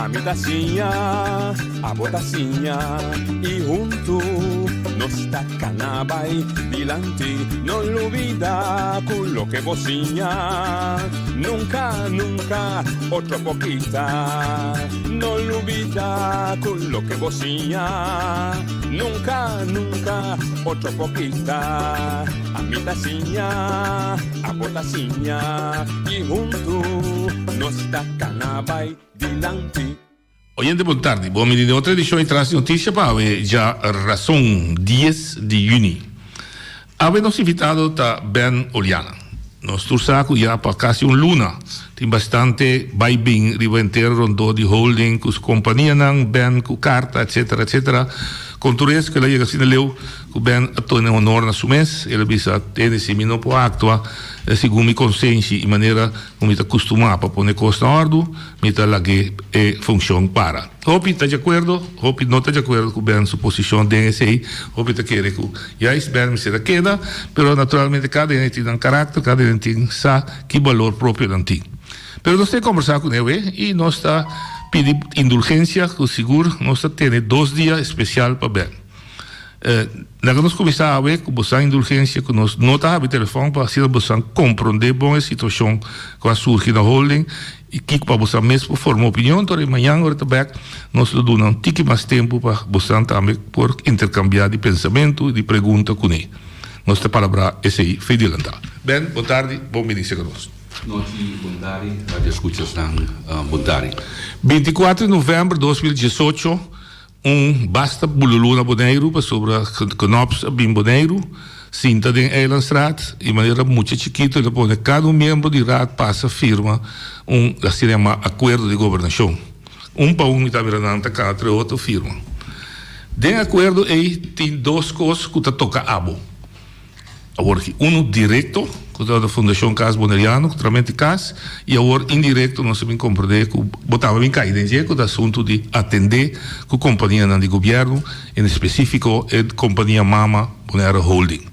Ami ta siña, abo ta siña y huntu nos ta cana bay dilanti. No lubida cu loke bo siña nunca, nunca otro por kita. No lubida cu loke bo siña nunca, nunca otro por kita. Ami ta siña, abo ta siña y huntu nos ta cana bay dilanti. Oyente bon tardi, bon bini den otro edicion di Tras di Noticia pa awe dja rason dies di juni. Awe nos invitado ta Ben Oliana. Nos tur sa cu ya pa casi un luna tin bastante bay bin riba henter rondó di holding cu su companianan, Ben cu carta etcetera etcetera. Con tur es cu el a yega asina leu cu Ben a tene honor na su mes, el a bisa tene si mi no por actua segun mi consenshi y manera cu mi ta custuma pa pone cos na ordu, Mi ta lag'é e funcion para. Hopi ta di acuerdo, hopi no ta di acuerdo cu Ben su posicion den esey. Hopi ta kere cu juist Ben mester a keda, pero naturalmente cada hende tin nan caracter, cada hende tin sa ki balor propio nan tin. Pero nos tin combersa cu newe y nos ta pidi indulgencia cu sigur nos ta tene dos dia especial pa Ben. Laga nos kuminsá awe ku bosan indulgensia ku nos no ta habri telefòn pa asina bosan komprondé bon e situashon ku a surgi na holding i kiko pa bosan mes por forma opinion. Tor e mañan ora ta bèk nos lo duna un tiki mas tempu pa bosan tambe por interkambiá di pensamentu i di pregunta kuné. Nos ta palabrá esei fe dilantá. Ben, bon tardi, bon bini serka nos. Nochi bon tardi, radio escuchasnan bon tardi. 24 di novèmber 2018. Un basta bululu na Boneiru pasobra Knops a bin Boneiru sinta den Eilandstraat y manera mucha chikito el a pone cada un miembro di raad pasa firma un asina yama acuerdo di gobernacion. Un pa un mi ta mira nan ta cana tres otro firma. Den acuerdo ey tin dos cos cu ta toca abo. Awor aki unu direkto ku ta di Fundashon Kas Boneriano ku tramente kas i awor indirekto nos a bin komprendé ku bo tabata bin kai den dje ku ta asuntu di atendé ku kompanianan di gobièrnu en espesífiko e kompania mama Bonaire Holding.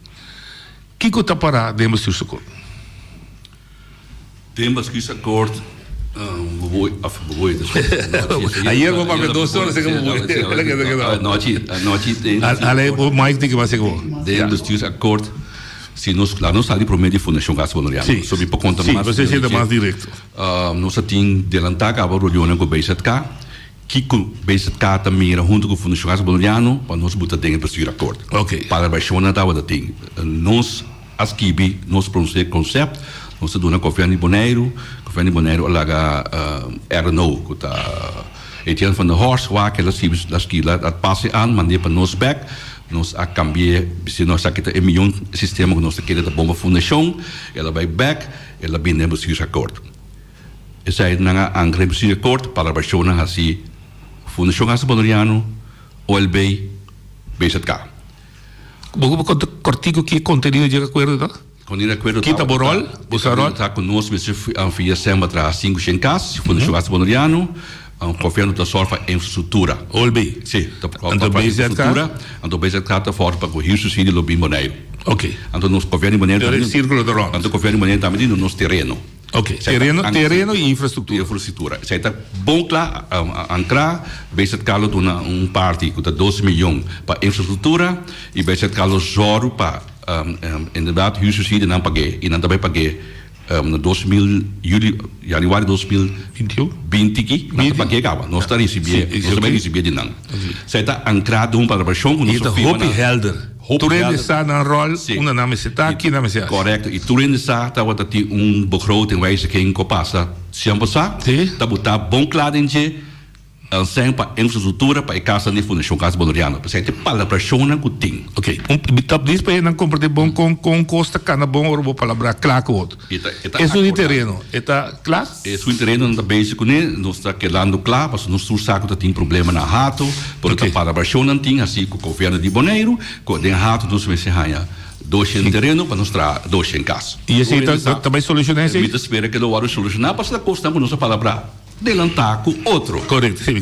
Kiko ta pará den bestuursakkoord? Den bestuursakkoord bo of bo Ayer bo papia dos ora seka bo Anochi anochi den Ale bo mic tin ke base bo. Den bestuursakkoord si nos la nos sali prome di Fundashon Cas Boneriano. Si. So mi por konta Si, mas bo sienta mas direkto. Nos a tin delantá kaba reunionnan ku BZK. Kiko BZK ta mira huntu ku Fundashon Cas Boneriano pa nos buta den e bestuursakkoord. Oké. Palabrashonnan tabata tin. Nos A skibi nos pronsé konsèpt, nos a duna Gobièrnu di Boneiru, Gobièrnu di Boneiru a laga RNO ku ta Etienne van der Horst wak el a skibi a skibi a pasa e an mand'é pa nos bèk, nos a kambi'é bis'é no esaki ta e mion sistema ku nos ta kere ta bon pa fundashon, el a bai bèk el a bini den bestuursakkoord. Esei nan a ankra den bestuursakkoord palabrashonnan hasi Fundashon Hasta Boneriano, OLB, BZK. Bo por konta kòrtiku ki e kontenido dje akuerdo ta? Kontenido di akuerdo ta. Kita bo ròl? Bo sa ròl? Ta ku nos mester fia sèn pa traha sinku shen kas, Fundashon Hasta Boneriano, Gobièrnu ta sòrg pa infrastruktura. OLB? Si, ta Anto sòrg pa BZK? infrastruktura, anto BZK ta fòrg pa ku huursubsidie lo bin Boneiru. Oké. Anto nos Gobièrnu di Boneiru Pero e sírkulo ta rònt. Anto Gobièrnu di Boneiru tambe tin nos tereno. Ok, tereno, tereno y infrastructura. Infrastructura. Esei ta bon kla ankrá. BZK lo duna un parti ku ta dos miyon pa infrastructura y BZK lo zòru pa inderdaad huursubsidie nan pag'é y nan ta bai pag'é na 2000 juli, januari 2020 ki nan ta pag'é kaba. Nos ta risibié, nos ta bai risibié di nan. Esei ta ankrá den un palabrashon ku nos a firma na. Y ta hopi helder. Tur hende sa nan ròl, unda nan mester ta, ki nan mester hasi. Korekto. I tur hende sa tabata tin un begrotingwijziging ku a pasa siman pasá. Ta botá bon kla den dje sèn pa infrastruktura pa e kasnan di Fundashon Kas Boneriano. P'esei ta e palabrashonnan ku tin. Oké. Un tap dis pa hendenan komprendé bon kon kon kos ta kana bon ora bo palabrá kla ku otro. Esun di tereno e ta kla? Esun di tereno nan ta bezig kuné. Nos ta kedando kla pasobra nos tur sa ku ta tin problema na Hato. Pero ta palabrashonnan tin hasi ku gobièrnu di Boneiru ku den Hato nos mester haña doshen tereno pa nos traha doshen kas. I esei ta bai solushoná esei? Mi ta spera ku lo wòrdu solushoná pasobra ta kosnan ku nos a palabrá delantá ku otro. Korekto, si.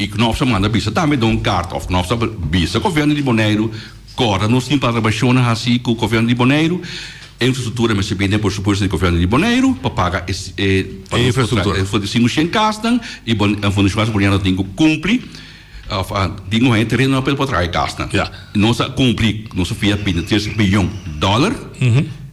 I Knops a manda bisa tambe den un karta òf Knops a bisa gobièrnu di Boneiru kòrda nos tin palabrashonnan hasi ku gobièrnu di Boneiru. Infrastruktura mester bini den presupuesto di gobièrnu di Boneiru pa paga e e E infrastruktura. For di 500 kasnan i Fundashon Casa Boneiru tin ku kumpli òf tin ku haña tereno pa por traha e kasnan. Ja. Nos a kumpli, nos a fia bini tres miyon dòler.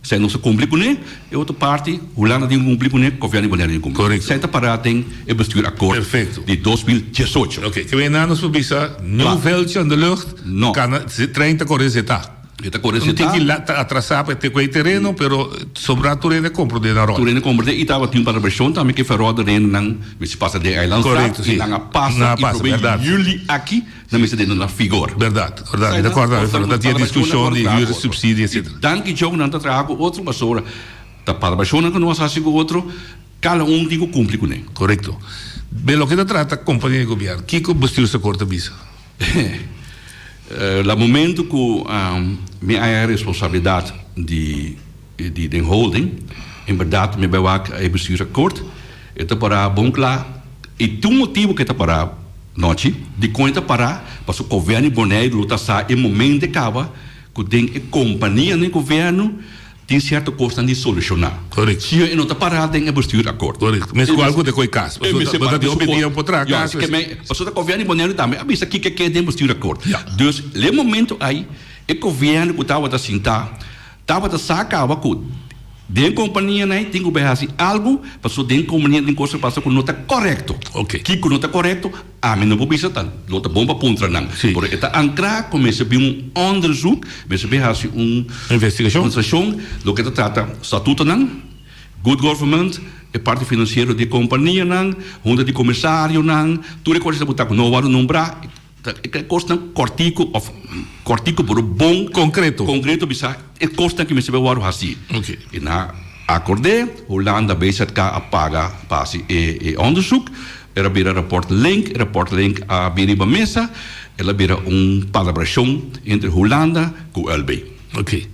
Esei nos a kumpli kuné. E otro parti Hulanda tin ku kumpli kuné, gobièrnu di Boneiru tin ku kumpli. Korekto. Esei ta pará den e bestuurakkoord Perfekto. di 2018. Oké, ke wei nan nos por bisa, no vuiltje aan de lucht, No. kana, trein ta kore zetá. E ta kore Un zetá. tiki la ta atrasá pa e ku e tereno, pero sobrá tur hende a komprondé nan ròl. Tur hende komprondé i tabatin un palabrashon tambe ku e verordening mester pasa den Eilandstraat Korekto, si. i nan a pasa Nan a i pasa, promé bèrdat. yüli aki nan mester den na vigor. Bèrdat, bèrdat. Mi ta kòrda mi ta tin e diskushon di huur, supsidio, etsetera. Danki Djou nan ta traha ku otro pasobra ta palabrashonnan ku nos hasi ku otro kada un tin ku kumpli kuné. Korekto. Be loke ta trata kompania di gobièrnu, kiko Bestuursakkoord ta bisa? La momento ku mi a haña responsabilidat di di den holding, en bèrdat mi bai wak e bestuursakkoord, e ta pará bon kla i tin un motibu ku e ta pará nochi, dikon e ta pará, pasobra gobièrnu di Boneiru lo ta sa e momento e kaba ku den e kompanianan di gobièrnu Tin sierto kosnan di solushoná. Korekto. Si e no ta pará den e bestuurakkoord. Korekto. Mes ku algu ta koe kas. E mester Pasobra pará ta den hopi su dia un por traha Ja, kas. ke men, pasobra ta gobièrnu di Boneiru tambe a bisa kiko ke den bestuurakkoord. Ja. Dus le momento ei e gobièrnu ku tabata sintá tabata sa kaba ku den kompanianan ei tin ku bai hasi algu pasobra den kompania tin kos ta pasa ku no ta korekto. Oke. Kiko no ta korekto? Ami no por bisa ta lo ta bon pa puntra nan. Sí. Pero e ta ankrá ku mester bin un onderzoek, mester bin hasi un Investigashon. investigashon loke ta trata statutonan, good government, e parti finansiero di e kompanianan, hunta di komisarionan, tur e kos ta botá ku no wòrdu nombrá, ta e kosnan kòrtiku òf kòrtiku pero bon. Konkreto. Konkreto bisa e kosnan ku mester bin wòrdu hasi. Oke. I nan a akord'é, Hulanda BZK a paga pa hasi e onderzoek. El a bira raport Link, e raport Link a bin riba mesa, el a bira un palabrashon entre Hulanda ku ULB. Ok.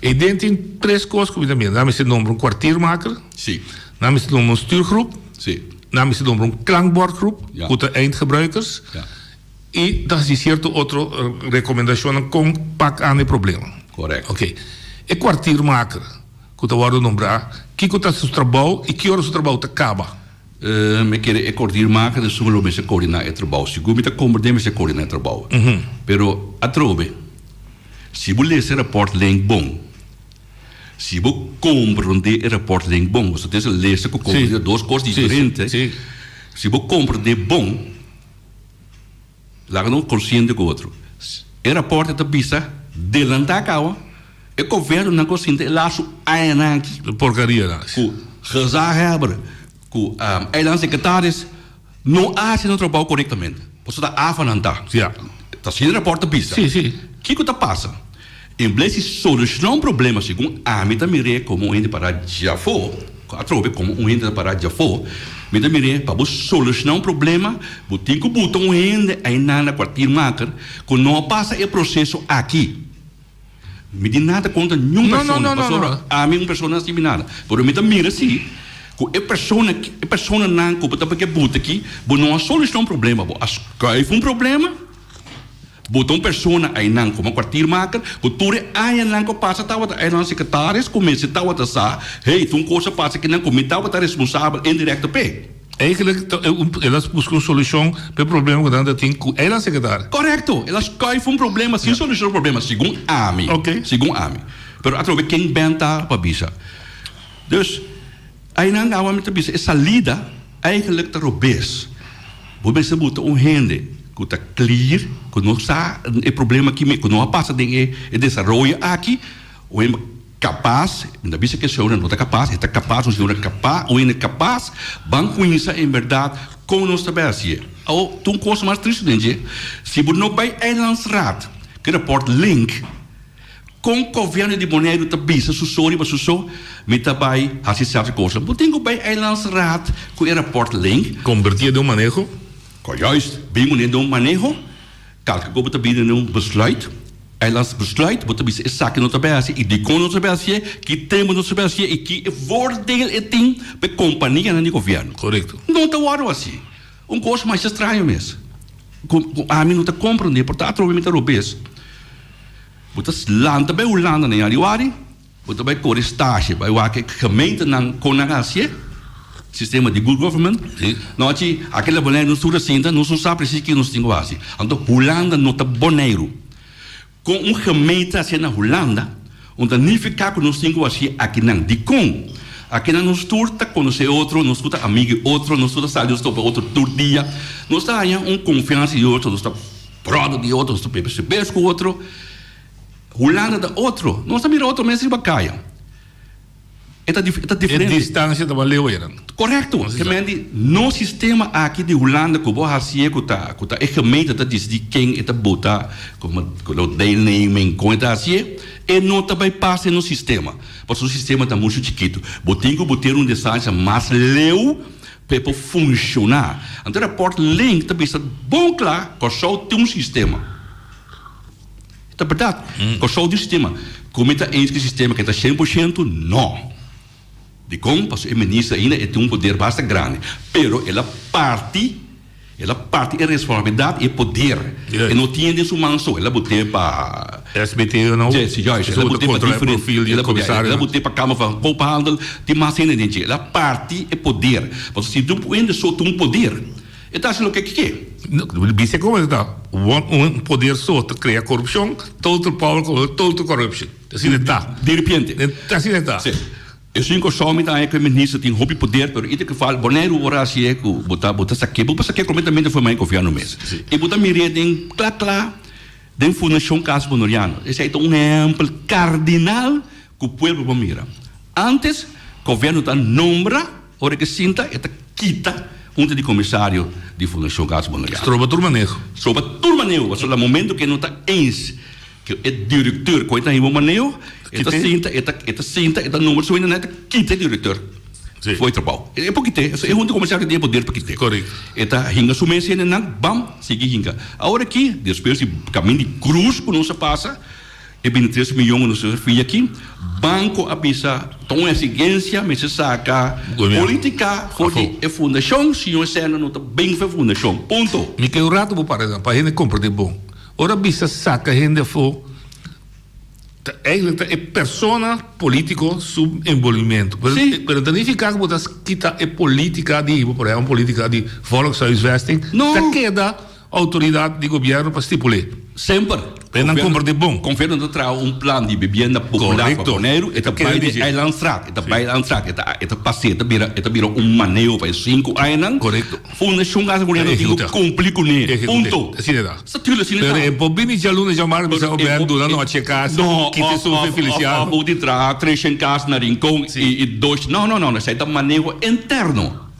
E den tin tres kos ku mi ta mira. Nan mester nombra un kwartiermaker. Si. Nan mester nombra un stuurgroep. Si. Nan mester nombra un klankbordgroep, Ja. ku ta eindgebruikers. Ja. I ta hasi sierto otro rekomendashonnan kon pak aan e problema. Korekto. Ok. E kwartiermaker ku ta wòrdu nombrá, kiko ta su trabou i ki ora su trabou ta kaba? Mi kere e kordiermaker esun lo mester koordiná e trabou. Sigur mi ta komprendé mester koordiná e trabou. Pero atrobe, si bo lesa e rapòrt link bon, si bo komprendé e rapòrt link bon, pasobra tin lesa ku komprendé dos kos diferente, si bo komprendé bon, Laga nos konsiente ku otro. E raporte ta bisa delantá kawa e gobièrnunan ku a sinta e lasu añanan aki. E porkaria nan. Ku gezaghebber, ku eilandsekretaris no a hasi nan trabou korektamente. Pasobra ta afa nan ta. Ja. Ta asina e rapòrt ta bisa. Si, si. Kiko ta pasa? En bles di solushoná un problema segun ami ta mir'é komo un hende pará djafó, atrobe komo un hende ta pará djafó, mi ta mir'é pa bo solushoná un problema bo tin ku buta un hende einan na kwartiermaker ku no a pasa e proseso aki. Mi di nada kontra niun persona pasobra ami un persona así mi nada, pero mi ta mira si ku e persona e personanan ku bo ta ke buta aki bo no a solushoná un problema, bo a skuif un problema. Bo ta un persona einan komo kwartiermaker ku tur e añanan ku pasa tabata einan sekretaris ku mester tabata sa, hey, ta un kos a pasa kinan ku mi tabata responsabel indirekto p'e. Eigenlijk ta el a buska un solushon pa e problema ku nan ta tin ku einan sekretaris. Korekto, el a skuif un problema sin solushon problema, segun ami. Segun ami. Pero atrobe ken ben ta pa bisa. Dus, einan awe mi ta bisa e salida. Eigenlijk ta robes. Bo mester buta un hende ku ta clear, ku no sa e problema aki, ku no a pasa den e desaroyo aki, un hende kapas, mi ta bisa ku e señora no ta kapas, e ta kapas, un señora kapas, un hende kapas, ban kuminsa en bèrdat kon nos ta bai hasié. Awor, ta un kos mas tristu den dje, si bo no bai Eilandsraad ku e rapòrt link, Kon gobièrnu di Boneiru ta bisa su so riba su so, mi ta bai hasi sèlfde kosnan. Bo tin ku bai Eilandsraad ku e rapòrt link. Kombertié den un maneho. Ko juist, bin kuné den un maneho, kalke ku bo ta bini den un besluit, eilandsbesluit, bo ta bisa esaki no ta bai hasi i dikon no ta bai hasié, ki tempu no ta bai hasié i ki voordeel e tin pa e kompanianan di gobièrnu. Korekto. No ta wòrdu hasi. Un kos masha straño mes, ku ami no ta komprondé, por ta atrobe mi ta robes. Bo ta lanta bai Hulanda na yanüari. Bo ta bai kore stage, bai wak e gemeentenan kon nan hasié, sistema di good government. No achi, aki na Boneiru nos tur a sinta, nos no sa precies kiko nos tin ku hasi. Anto Hulanda no ta Boneiru. Kon un gemeente hasié na Hulanda, un ta nifiká ku nos tin ku hasié akinan. Dikon? Akinan nos tur ta konosé otro, nos tur ta amigu di otro, nos tur ta sali, nos topa otro tur dia. Nos ta haña un konfiansa di otro, nos ta bròder di otro, nos ta bebe serbes ku otro. Hulanda ta otro. Nos ta mira otro mes riba kaya. E ta e ta diferente. E distancia ta mas leu einan. Korekto. Ke men di nos sistema aki di Hulanda ku bo hasié ku ta ku ta e gemeente ta disidi ken e ta bota komo lo deelneming kon e ta hasié e no ta bai pas den nos sistema. Pasobra nos sistema ta muchu chikitu. Bo tin ku bo tene un distancia mas leu pa e por funshoná. Anto e rapòrt Link ta bisa bon kla Kòrsou tin un sistema. Ta berdad. Kòrsou tin sistema. Ku mi ta eens ku e sistema ke ta 100%? No. Dikon? Pasobra e minister ainda e tin un poder basta grandi. Pero el a parti, el a parti e responsabilidat i e poder. E no tin den su man so. El a bot'é pa. SBT no? Si, juist. El a bot'é pa diferente. El a bot'é pa Kamer van Koophandel. Tin mas hende den dje. El a parti e poder. Pasobra si un hende so tin un poder. E ta hasi loke e ke. Bisa como e ta. Un poder so ta crea corupcion, total power total corruption. Asina e ta. Di repente. Asina e ta. Si. Esun Kòrsou mi ta haña ku e minister tin hopi poder, pero ieder geval Boneiru ora hasi e ku bo ta bo ta sak'é, bo por sak'é kompletamente for mei gobièrnu mes. I bo ta mir'é den kla kla den Fundashon Kas Boneriano. Esei ta un ehèmpel kardinal ku pueblo por mira. Antes gobièrnu ta nombra. Ora ke sinta e ta kita hunta di komisario di Fundashon Cas Boneriano. Stroba tur maneho. Stroba tur maneho, pasobra na momento ku e no ta eens ku e direkteur ku e ta hiba maneho, e ta sinta, e ta e ta sinta, e ta nombra su hendenan, e ta kita e direkteur for e trabou. E por kit'é, e hunta di komisario tin e poder pa kit'é. Korekto. E ta hinga su mes hendenan, bam, sigui hinga. Awor aki, despues di kaminda di krus ku nos a pasa, E bintitres miyon ku nos a fia aki, banko a bisa ta un eksigensia mester saka politika for di e fundashon, si no esei no ta bin for e fundashon. Punto. Mi ke un rato bo para nan pa hende komprende bon. Ora bisa saka hende afó ta eigentlik ta e persona politiko su enbolbimento. Pero no ta nifiká ku bo ta kita e politika di por ehempel politika di volkshuisvesting ta keda. Autoridad di gobierno pa stipul'é. Semper. Pa e nan komprendé bon. Gobierno ta traha un plan di bibienda popular pa Boneiru, e ta bai di Eilandstraat, e ta bai Eilandstraat, e ta e ta pas'é, e ta bira e ta bira un maneo pa e sinku añanan. Korekto. Fundashon Casa Boneiru tin ku kumpli kuné. Punto. Asina ta. Sa tuurlijk asina ta. Pero e por bini djaluna djamar bisa bo ben duna nochi e kas, kita esun fe Feliciano. Of bo tin traha treshen kas na Rincon i dos, no no no, esei ta maneho interno.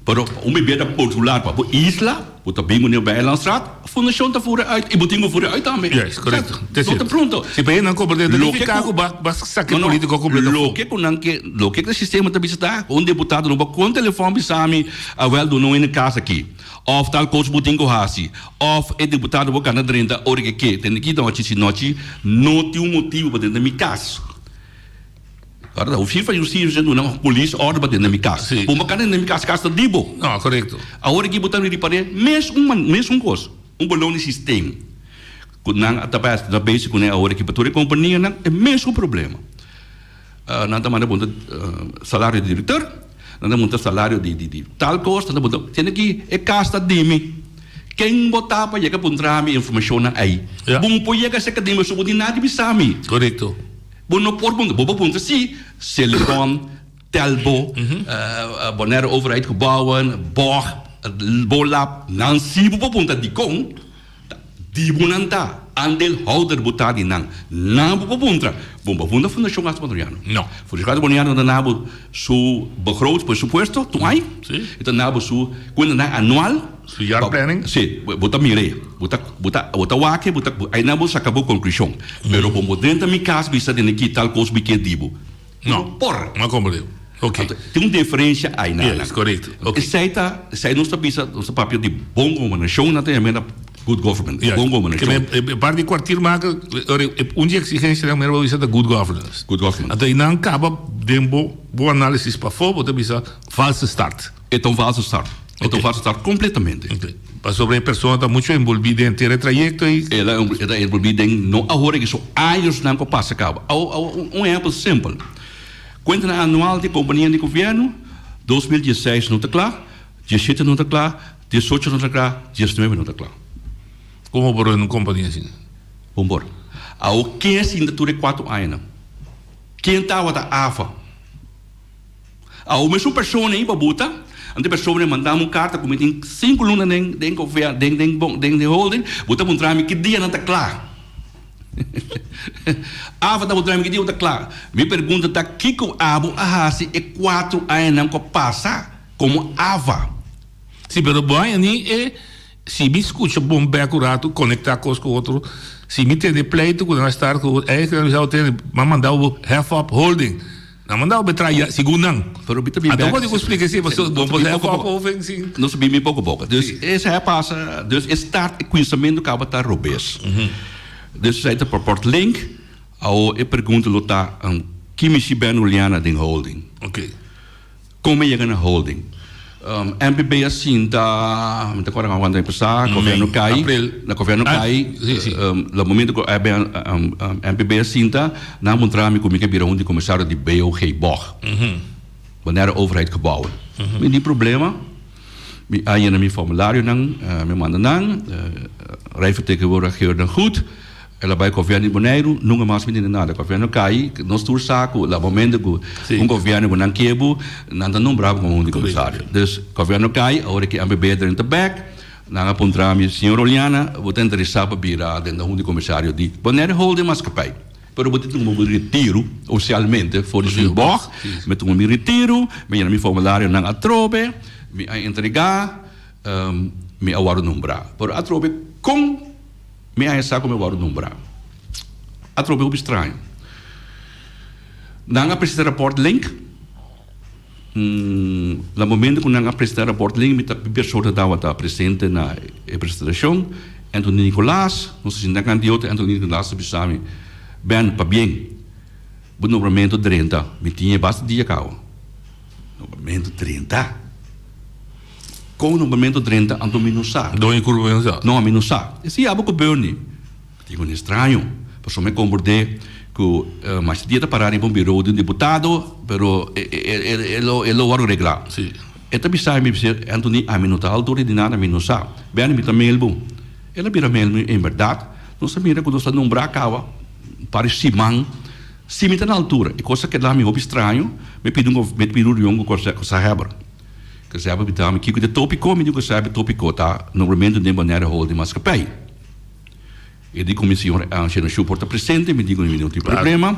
Pero un bibienda popular pa bo isla, bo ta bin ku bij Eilandstraat, fundashon ta fura uit i bo tin ku fura uit tambe. Yes, korekto. No ta pronto. Si pa nan komprende, ta nifiká ku ba ba saka e politiko kompleto afó. Loke ku nan ke, loke ku e sistema ta bisa ta, un deputado no por kon telefòn bisa mi, awèl duna un hende kas aki, òf tal kos bo tin ku hasi, òf e deputado por gana drenta ora ke ke. Tende ki nochi si nochi no tin un motibu pa drenta mi kas. Ora ta ofisier van justisia duna polis order pa drenta mi kas. Sí. Bo no kan drenta mi kas, kas ta di bo. No, korekto. Awor aki bo ta ripar'é mes un man, mes un kos, un beloningssysteem ku nan a ta bai ta bezig kuné awor aki pa tur e kompanianan, e mesun problema. Nan ta manda punta salario di direktor, nan ta punta salario di di di tal kos, nan ta punta, tende ki e kas ta di mi. Ken bo ta pa yega puntra mi informashonnan ei? Ja. Bo no por yega serka di mi pasobra bo tin nada di bisa mi. Korekto. Bo no por puntra. Bo por puntra si Selecon, Telbo, Bonaire Overheid Gebouwen, Borg, Bolab, nan si bo por puntra dikon ta di bo nan ta, aandeelhouder bo ta di nan. Nan bo por puntra. Bo no por puntra Fundashon Gasto Boneriano. No. Fundashon Gasto Boneriano ta na bo su begroot, presupuesto, tur aña. Si. E ta na bo su kuentanan anual. Su jaarplanning? Si, bo ta mir'é, bo ta, bo ta, bo ta wak e, bo ta, einan bo saka bo konklushon. Pero bo no drenta mi kas bisa tene ki tal kos mi ke di bo. No. Por. No komprendé. Ok. Anto, tin un diferensia einan. Yes, korekto. Ok. Esei ta, esei nos ta bisa, nos ta papia di bon gobernashon, nan ta yam'é na good government, Yes. bon gobernashon. Ke men, e parti di kwartiermaker, ora e, un di e eksigensianan mero bo bisa ta good governance. Good governance. Anto einan kaba den bo, bo análisis pafó bo ta bisa valse start. E ta un valse start. E ta un valse start kompletamente. Ok. Pasobra e persona ta mucho enbolbí den henter e trayekto ei. El a e ta enbolbí den no awor aki so añosnan ku a pasa kaba. Awo awo un ehèmpel simpel. Kuentanan anual di kompania di gobièrnu, 2016 no ta kla, diesshete no ta kla, diesocho no ta kla, diesnuebe no ta kla. Komo por un kompania asina? Bon por. Awo ken a sinta tur e kuatro añanan? Ken tabata afa? Awo mesun persona ei pa buta, anto e persona ei manda mi un karta ku mi tin sinku luna den den den den bon den den holding, bo ta puntra mi ki dia nan ta kla. Afa ta puntra mi ki dia bo ta kla. Mi pregunta ta kiko abo a hasi e kuatro añanan ku a pasa komo afa? Si, pero bo haña ni e Si mi scucha bon bek un rato, conecta cos cu otro, si mi tende pleito cu nan a start cu eigenaar mi sa tende, m'a manda bo hef op holding. Nan manda bo betra ya, segun nan. Pero mi ta bin Anto bek. bo tin cu splica esey, pasobra Nos bo ta bin hef poco op poco. holding sin. Nos ta bin bin poco poco. Dus Si. esey a pasa, dus e start, e cuinsamentu caba ta robes. Dus esey ta por port link, awo e pregunta lo ta, ki mishi Ben Juliana den holding? Ok. Kon mi yega na holding? MPB a sinta, mi ta kòrda kòman kuantu empesá, gobièrnu kai, na gobièrnu kai, na momento ku MPB a sinta, nan a puntra mi ku mi ke bira un di komisario di BOG, bog, Bonaire Overheid Gebouwen. Mi di problema, mi a yena mi formularionan, mi a manda nan, Rijvertegenwoordiger Geurden Goed. El a bai gobièrnu di Boneiru, nunka mas mi tende nada. Gobièrnu kai, nos tur sa ku la momento ku un gobièrnu ku nan ke bo, nan ta nombra bo komo un di komisario. Dus gobièrnu kai, awor ki MPB drenta bèk, nan a puntra mi, Señor Oliana, bo ta interesá pa bira den un di komisario di Bonaire Holding Maatschappij? Pero bo tin tuma bo retiru ofisialmente for di su bòg. Mi a tuma mi retiru, mi a yena mi formularionan atrobe, mi a entregá, mi a wòrdu nombrá. Pero atrobe kon? Mi a hesa ku mi wòrdu nombrá. Atrobe hopi straño. Nan a presentá rapòrt link. Na momento ku nan a presentá rapòrt link mi ta mi persona tabata presente na e presentashon. Anthony Nicolaas, nos a sinta kant di otro, Anthony Nicolaas a bisa mi, Ben, pabien, bo nombramentu drenta. Mi tin e basta dia kaba. Nombramentu drenta? Kon nombramentu drenta anto mi no sa. Doño Curva mi no sa. No, mi no sa. Esei abo ku Bernie. Digo un estraño, pasobra mi komprendé ku masha dia ta pará riba un biró di un diputado, pero e lo e lo wòrdu reglá. Si. E ta bisa mi, bisa, Anthony, ami no ta altura di nada, mi no sa. Bernie, mi ta mail bo. El a bira mail mi, en bèrdat, nos a mira ku nos ta nombrá kaba un par di siman. Si mi ta na altura, e kos a keda mi hopi straño, mi pidi un mi pidi un reunion ku Kòrsou Kòrsou bita mi kiko ta e topiko, mi di Kòrsou topiko ta nombramentu den Bonaire Holding Maatschappij. E di ku mi señor Angelo Shu por ta presente, mi di ku mi no tin problema.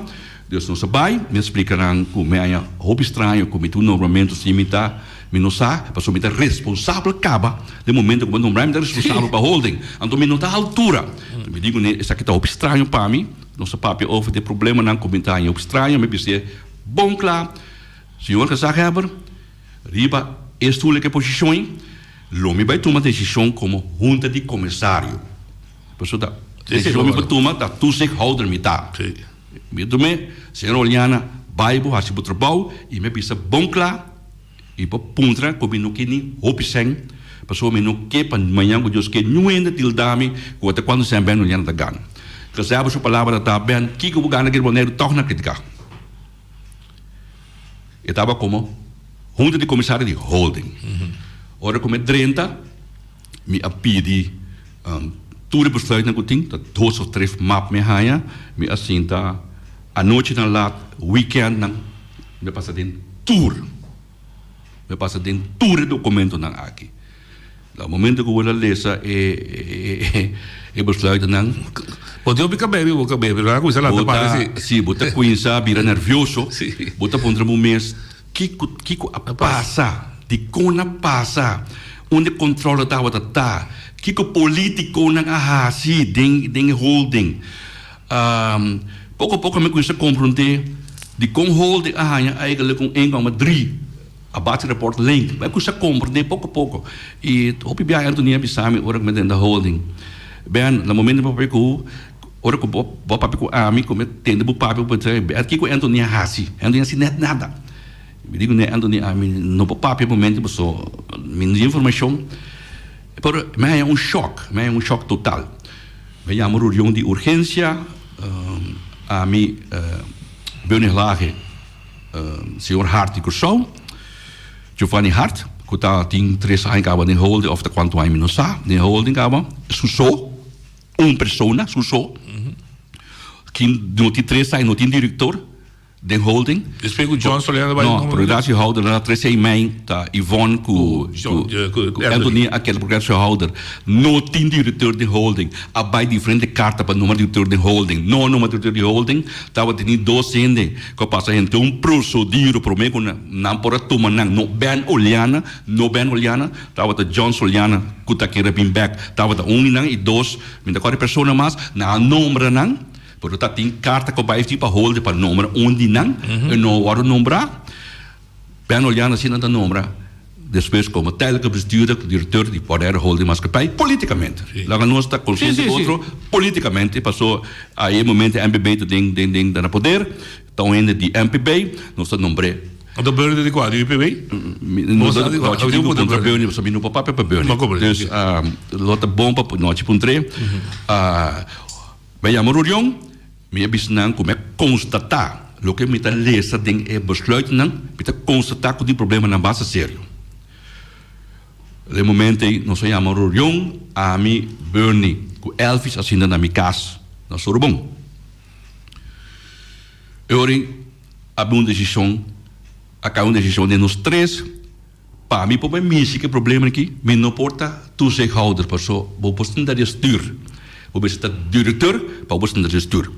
Dus nos a bai, mi a splika nan ku mi haña hopi straño ku mi tin un nombramentu sin mi ta, mi no sa, pasobra mi ta responsabel kaba den momento ku bo nombra mi ta responsabel pa holding, anto mi no ta altura. Mi di ku esaki ta hopi straño pa mi. Nos a papia over di e problemanan ku mi ta haña hopi straño. Mi bis'é bon kla, Señor Gezaghebber, riba e stoel ku e posishon ei, lo mi bai tuma desishon komo hunta di komisario. Pasobra ta desishon mi por tuma ta toezichthouder mi ta. Mi a tum'é, Señor Oliana, bai bo hasi bo trabou i mi a bisa bon kla, Mi por puntra ku mi no ke ni hopi sèn, pasobra mi no ke pa mañan ku Dios ke niun hende tilda mi ku ata kuantu sèn Ben Juliana ta gana. Gezegd su palabra ta Ben, kiko bo gana kere Boneiru tòg na kritiká. E tabata komo hunta di komisario di holding. Ora ku mi a drenta mi a pidi tur e besluitnan ku tin, ta dos of tres map mi a haña, mi a sinta anochinan lat, wikèntnan. Mi a pasa den tur, mi a pasa den tur e dokumentonan aki. Na momento ku bo ta lesa e e besluitennan. Bo tin hopi kabei riba bo kabei, pero nan a kuminsá lanta para si. Si, bo ta kuminsá bira nervioso. Bo ta puntra bo mes, kiko kiko a pasa? Dikon a pasa? Unda e kontrole tabata ta? Kiko politikonan a hasi den den e holding? Poko poko mi kuminsá komprondé dikon Holden a haña eigenlik un een koma drie a base rapport link. Mi a kuminsá komprondé poko poko. I hopi biaha Anthony a bisa mi ora ku mi a drenta Holden, Ben, na momento mi papia ku ora ku bo bo a papia ku ami ku mi a tende bo papia bo pensa Ben kiko Anthony a hasi? Anthony a hasi nèt nada. Mi di kuné Anthony ami no por papia momento paso mi no tin informashon. Pero mi haña un shock, mi haña un shock total. Mi a yama reunion di urgencia, ami, Bernie Hlage, señor Hart di Curaçao, Giovanni Hart, cu ta tin tres aña caba den holding of ta cuanto aña mi no sa, den holding caba, su so, un persona, su so, kin no tin tres aña no tin director. Den holding. Despues ku John Soliano bai. No, progressiehouder na 13 mei ta Yvonne ku Anthony a keda progressiehouder. No tin directeur den holding. A bai diferente karta pa numa directeur den holding. No numa directeur di holding. Tabata tin dos hende ku a pasa henter un procedure prome ku nan por a tuma nan. No Ben Oleana, no Ben Oleana. Tabata John Soliana ku ta kere bin bek. Tabata un di nan i dos mi ta kòrda e persona mas. Nan a nombra nan. Pero ta tin karta ku bai pa holder pa nombra un di nan, e no wòrdu nombrá. Ben Oleana asina ta nombra despues komo tijdelijke bestuurder, direkteur di Bonaire Holding Maatschappij, politikamente. Laga nos ta konsiente ku otro politikamente, paso a e momento MPB ta den den den na poder, ta un hende di MPB, nos ta nombr'é. Anto Bernie ta di kua? Di UPB? No ta tin ku puntra Bernie pasobra mi no por papia pa Bernie. Dus lo ta bon pa nochi puntr'é. Mi a yama reunion, mi a bisa nan ku mi a konstatá loke mi ta lesa den e besluitnan, mi ta konstatá ku tin problemanan basta serio. Den e momento ei nos a yama reunion, ami, Bernie ku Elvis a sinta na mi kas na Sorobon. E ora ei a bin un desishon, a kai un desishon den nos tres. Pa mi por bai mishi ku e problema aki, mi no por ta toezichthouder paso bo por sinta den stuur. Bo mester ta directeur pa bo por sinta den stuur.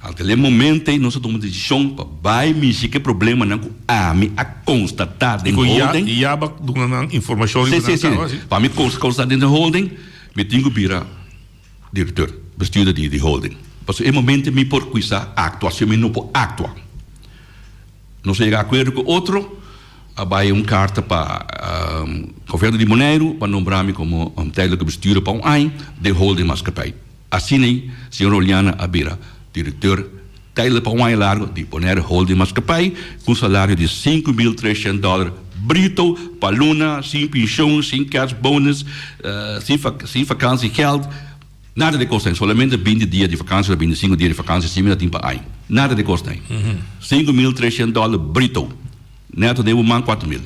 Anto e momento ei nos a tuma desishon pa bai mishi ku e problemanan ku ami a konstatá den holding. I ya bo duna nan informashon riba nan kaba si? Si, si, si. Pa mi konstatá den holding, mi tin ku bira directeur, bestuurder di holding. Paso e momento mi por kuminsá aktua, si mi no por aktua. Nos a yega akuerdo ku otro, a bai un karta pa governo di Boneiru pa nombra mi komo tijdelijke bestuurder pa un aña den holding maatschappij. Asina ei señor Oleana a bira direkteur tijdelijk pa un aña largo di Bonaire Holding Maatschappij ku un salario di 5300 dòler bruto pa luna, sin penshon, sin kerstbonus, sin vakantiegeld. Nada di kos ei, solamente binti dia di vakansi of binti sinku dia di vakansi si mi ta tin pa aña. Nada di kos ei. 5300 dòler brito. Neto den bo man 4000.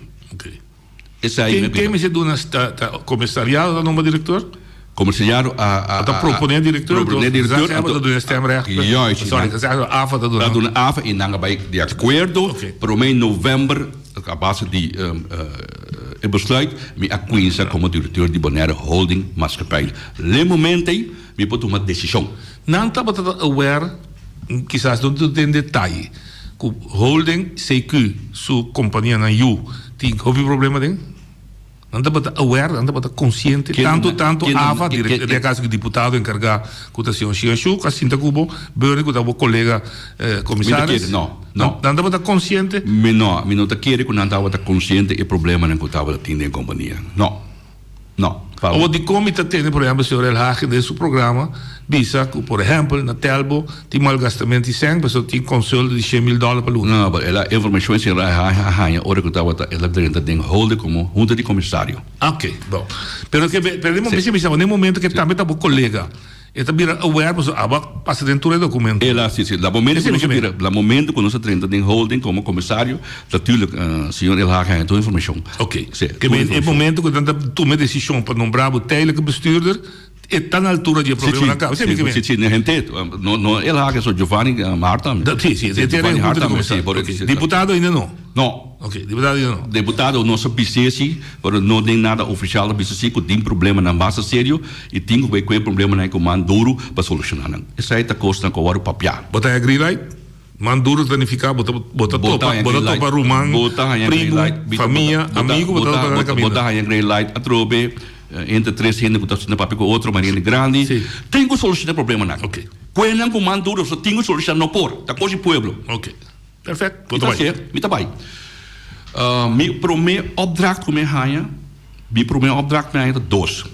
Esei mi a Ken mester duna ta komisariado ta nombra direktor? Komisariado a a ta proponé direktor? Proponé direktor. Gezaghebber ta duna stemrecht. Juist. Sorry, gezaghebber AFA ta duna. Ta duna AFA i nan a bai di akuerdo promé novèmber a base di e besluit mi a kuinsa komo direktor di Bonaire Holding Maatschappij. L'e momento ei mi por tuma desishon. Nan tabata ta aware, kisas no den detaye, ku Holding CQ su kompanianan yu tin hopi problema den? Nan tabata aware, nan tabata konsiente, tantu tantu AVA, den e kaso ku diputado enkargá ku ta señor Shian Shu, ku a sinta ku bo, Bernie ku ta bo kolega komisaris. Mi ta kere, no, no. Nan tabata konsiente? Mi no, mi no ta kere ku nan tabata konsiente e problemanan ku tabata tin den kompania. No. No. Awor dikon mi ta tende por ehempel señor Elhage den su programa bisa ku por ehempel na Telbo tin malgastament di sèn pasobra tin konsulto di 100,000 dòler pa luna. No, pero el a informashon e señor Elhage a haña ora ku tabata el a drenta den holde komo hunta di komisario. Oke, bon. Pero ke pero den momento bisa den momento ke tambe ta bo kolega e ta bira aware pasobra abo a pasa den tur e dokumento. El a si si. La momento ku nos a bira la momento ku nos a drenta den holding komo komisario natuurlijk señor Elhage a haña tur informashon. Oké. Ke men e momento ku nan ta tuma e desishon pa nombra bo tijdelijke bestuurder e ta na altura di e problemanan kaba. Si si. Si si henter no no Elhage so Giovanni Hart tambe. Si si Giovanni Hart tambe si. Diputado ainda no. No. Ok, diputado ainda no. Diputado nos a bis'é si, pero no den nada ofisial a bisa si ku tin problemanan basta serio i tin ku bai ku e problemanan ei ku man duru pa solushoná nan. Esei ta kosnan ku a wòrdu papiá. Bo ta haña green light? Man duru ta nifiká bo ta bo ta topa bo ta topa ruman, primu, famia, amigu bo ta topa na kaminda. Bo ta haña green light atrobe entre tres hende ku ta sinta papia ku otro, manera hende grandi. Tin ku solushoná e problemanan. Kuenan ku man duru so tin ku solushoná no por, ta kos di pueblo. Ok. Perfect, bo ta bai. Mi ta bai. Mi prome opdracht ku mi a haña, mi prome opdracht mi a haña ta dos.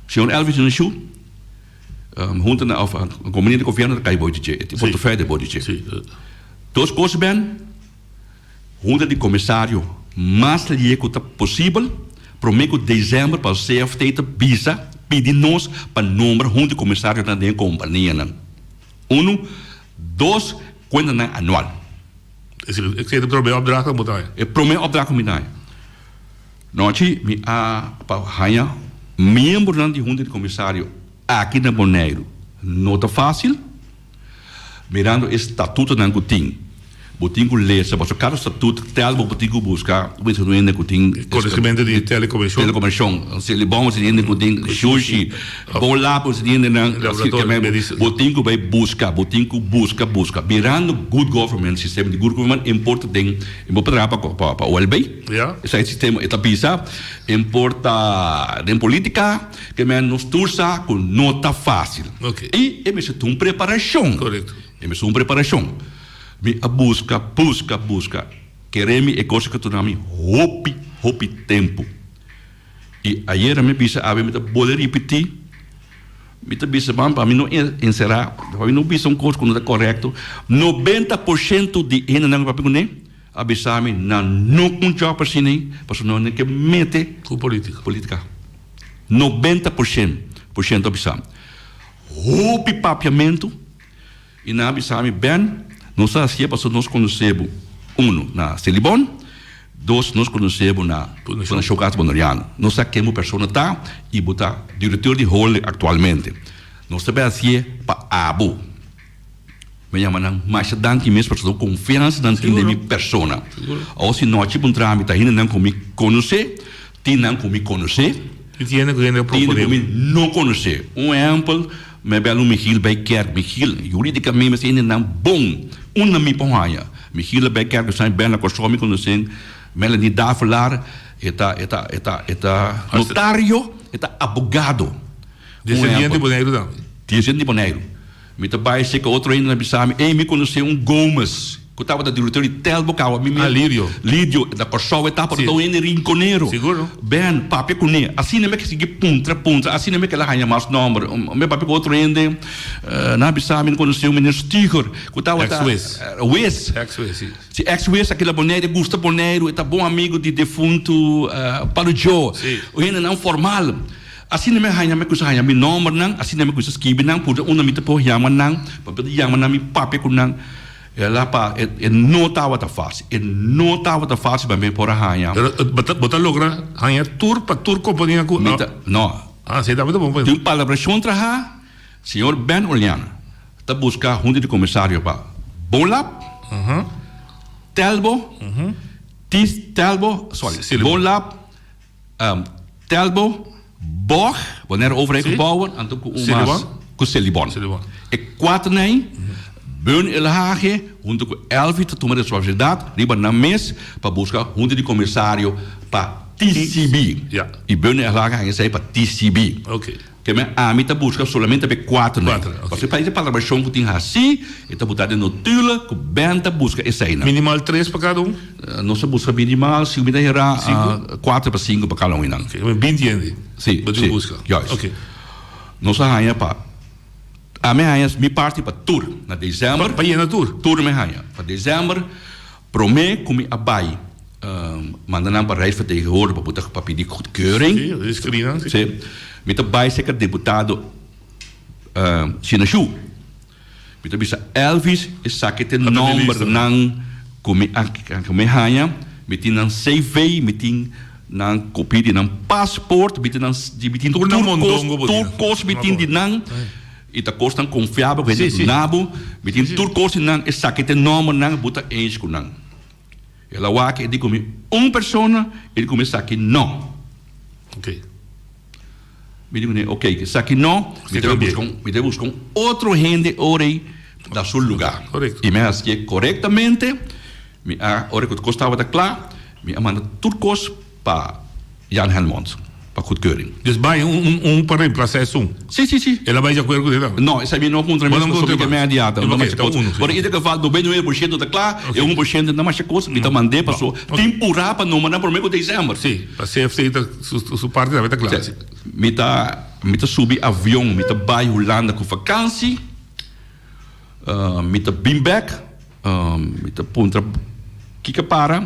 Señor Elvis Joneshu, hunta na of kompania di gobièrnu ta kai bou di dje, e portefeuille ta bou di dje. Dos kos ben, hunta di komisario mas lié ku ta posibel. Promé ku desèmber pa CFT ta bisa pidi nos pa nombra hunta di komisarionan den e kompanianan. Unu, dos kuentanan anual. Esei ta e promé opdracht ku bo ta haña? E promé opdracht ku mi ta haña. Nochi mi a pa haña miembronan di hunta di komisario aki na Boneiru no ta fásil. Mirando e statutonan ku tin, bo tin ku lesa pasobra kada statut tel bo tin ku buska wens un hende ku tin Konosementu di telekomunikashon. Telekomunikashon. Si li bon si hende ku tin shushi, bon lapo si hendenan bo tin ku bai buska, bo tin ku buska buska. Mirando good government, sistema di good government e por ta den e por traha pa pa OLB. Esei sistema e ta bisa e por ta den politica. Ke men nos tur sa ku no ta fásil. I e mester ta un preparashon. E mester un preparashon. Mi a buska, buska, buska. Kere mi e kos ku tuna mi hopi, hopi tempu. I ayera mi bisa awe mi ta bolbe ripití. Mi ta bisa ban pa mi no enserá, pa mi no bisa un kos ku no ta korekto. 90 por shento di hendenan ku papia kuné a bisa mi nan no ku un jòb asina ei pasobra nan no ke mete ku politika. 90 por shento a bisa mi. Hopi papiamentu i nan a bisa mi, Ben, nos ta hasié pasobra nos konosé bo, uno, na Selibon, dos, nos konosé bo na Fundashon Kas Boneriano. Nos sa ken bo persona ta i bo ta direktor di holding aktualmente. Nos ta bai hasié pa abo. Mi a yama nan masha danki mes pasobra e konfiansa nan tin den mi persona. Awor si nochi puntra mi ta hendenan ku mi konosé, tin nan ku mi konosé, I tin hende ku hende a tin hende ku mi no konosé. Un ehèmpel, mi a bèl un Michiel bai kèrk. Michiel, yuridikamente mi sa hendenan bon. Unda mi por haña? Michiel a bai kèrk, mi sa bèl na Kòrsou mi konosé Melanie Davelaar, e ta e ta e ta e ta notario, e ta abogado. Descendiente di Boneiru tambe. Descendiente di Boneiru. Mi ta bai seka otro hende na bisa mi, ey mi konosé un Gomes ku tabata direktor di Telbo kawa mi Ah, Lidio. Lidio, na Kòrsou e tabata ta un hende rinkonero. Sigur. Ben, papia kuné. Asina mi a sigui puntra, puntra, asina mi a keda haña mas nòmber. Mi a papia ku otro hende, nan a bisa mi konosé un meneer Stieger ku tabata. Ex wes. Wes. Ex wes, si. Si ex wes aki na Boneiru, e gusta Boneiru, e ta bon amigu di defuntu Palo Joe. Si. Un hendenan formal. Asina mi a haña, mi a kusa haña mi nòmbernan, asina mi a kusa skibi nan, purda unda mi ta por yama nan, pa mi por yama nan, mi papia ku nan. E la pa, e no tabata fásil, e no tabata fásil pa mi por a haña. Pero bo ta, bo ta logra haña tur pa tur kompania ku. Mi ta, no. Ah, si tabata bon pa. Tin un palabrashon traha, señor Ben Oleana ta buska hunta di komisario pa Bonlab, Telbo, Tis, Telbo, sorry, Bonlab, Telbo, Bog, Bonaire Overheid Gebouwen, anto ku un mas ku Selibon. E kuaternan ei, Beun Elhage hunto ku Elvi ta tuma responsabilidat riba nan mes pa buska hunta di komisario pa TCB. I Beun Elhage haña esei pa TCB. Ke men ami ta buska solamente pa e kuaternan. Pasobra e pais e palabrashon ku tin hasi, e ta buta den notula ku Ben ta buska eseinan. Minimal tres pa kada un? Nos ta buska minimal, si mi ta hera, kuater pa sinku pa kada un einan. Oke, binti hende Si, bo tin buska? Juist. Oke. Nos a haña pa, ami a haña mi parti pa tur na desèmber. Pa yena tur? Tur mi a haña. Pa desèmber, promé ku mi a bai manda nan pa Rijksvertegenwoordiger pa buta pa pidi goedkeuring. Si, di skrinan, si. Si. Mi ta bai serka deputado Shinashu. Mi ta bisa Elvis esaki ta e nombernan ku mi a ku mi haña. Mi tin nan CV, mi tin nan kopia di nan paspoort, mi tin nan mi tin Tur tur nan kos, mondongo bo tur tin. kos mi tin di nan. I ta kosnan konfiabel ku hende duna bo. Mi tin tur kos di nan, esaki ta e nombernan, bo ta eens ku nan. El a wak e di ku mi un persona, e di ku mi esaki no. Mi di kuné, ok, esaki no, mi debe buska un, mi debe buska un otro hende ora ei na su lugá. I mi a hasié korektamente, mi a, ora ku tur kos tabata kla, mi a manda tur kos pa Jan Helmond pa goedkeuring. Dus bai un un pa reemplasa esun? Si, si, si. El a bai di akuerdo ku esei tambe? No, esei mi no a puntra mes pasobra mi ta mediata. Ok, ta unu. Pero in ieder geval 99 por shento ta kla, e un por shento ta masha kos, mi ta mand'é paso tin purá pa nombra nan promé ku desèmber. Si, pa CFT ta su parti tambe ta kla. Si. Mi ta mi ta subi avion, mi ta bai Hulanda ku vakansi, mi ta bin bèk, mi ta puntra kiko a para.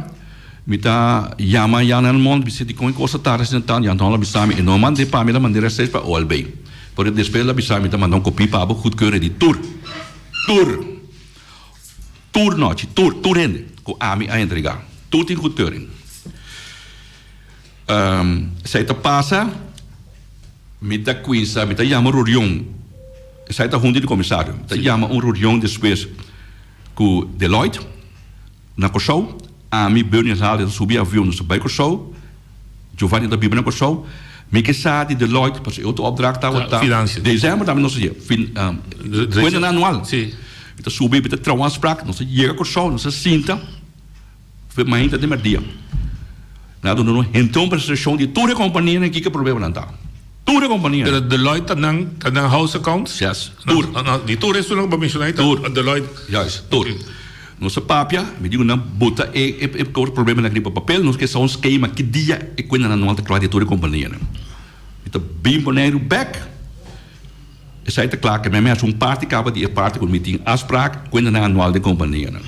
Mi ta yama Jan Helmond bisa dikon e kos ta tarda asina tantu. Jan Helmond a bisa mi e no a mand'é pa mi, el a mand'é rechtstreeks pa OLB. Pero despues el a bisa mi ta manda un kopia pa bo goedkeuren di tur, tur, tur nochi, tur, tur hende ku ami a entregá. Tur tin goedkeuring. Esei ta pasa, mi ta kuinsa, mi ta yama un reunion, esei ta hunta di komisario, mi ta yama un reunion despues ku Deloitte. Na Kòrsou, ami, Bernie Hale ta subi avion nos ta bai Kòrsou, Giovanni ta biba na Kòrsou, mi ke sa di Deloitte pasobra e otro opdracht tabata desèmber tambe nos a yega, fin kuentanan anual. Mi ta subi mi ta traha un afsprak, nos ta yega Kòrsou, nos ta sinta mainta te mèrdia. Nan a duna nos henter un presentashon di tur e kompanianan kiko e problemanan ta. Tur e kompania. Pero Deloitte ta nan ta nan house accounts? Yes, tur. Di tur esunnan ku bo a menshoná ei ta Deloitte? Juist, tur. Nos a papia, mi di ku nan bota e e e problemanan riba papel, nos ke sa un skema ki dia e kuentanan anual ta kla di tur e kompanianan. Mi ta bin Boneiru bek, esei ta kla ke mi a hasi un parti kaba di e parti ku mi tin afsprak kuentanan anual di e kompanianan.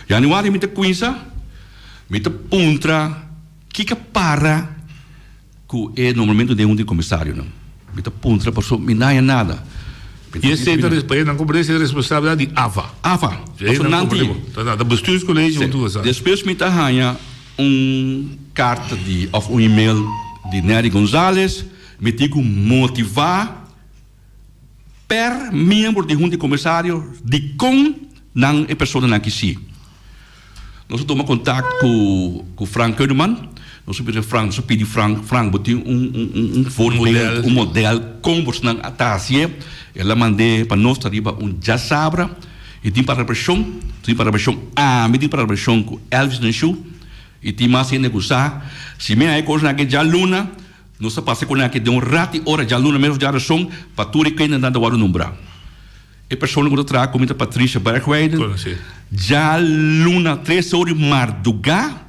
Januari mi ta kuinsa, mi ta puntra kiko a para. Ku e nombramentu den un di komisarionan. Mi ta puntra pasobra mi no haña nada. I esei ta pa nan komprende esei ta responsabilidat di AFA. AFA. Pasobra nan tin. Ta bestuurscollege huntu ku esaki. Despues mi ta haña un karta di òf un email di Nery Gonzalez. Mi tin ku motivá per miembro di hunta di komisario dikon nan e personanan aki si. Nos a tuma kontakt ku ku Frank Keuneman. Nos a bisa Frank, nos a pidi Frank, Frank bo tin un un un un voorbeeld, un model kon bosnan a ta hasié. El a mand'é pa nos ta riba un djasabra i tin palabrashon, tin palabrashon ami tin palabrashon ku Elvis Nenshu i tin mas hende ku sa. Si mi haña e kosnan aki djaluna, nos ta pasa e kosnan aki den un rat di ora djaluna mes of djarason pa tur e kendenan ta wòrdu nombrá. E persona ku ta traha ku mi ta Patricia Bergweiden. Djaluna tres or di mardugá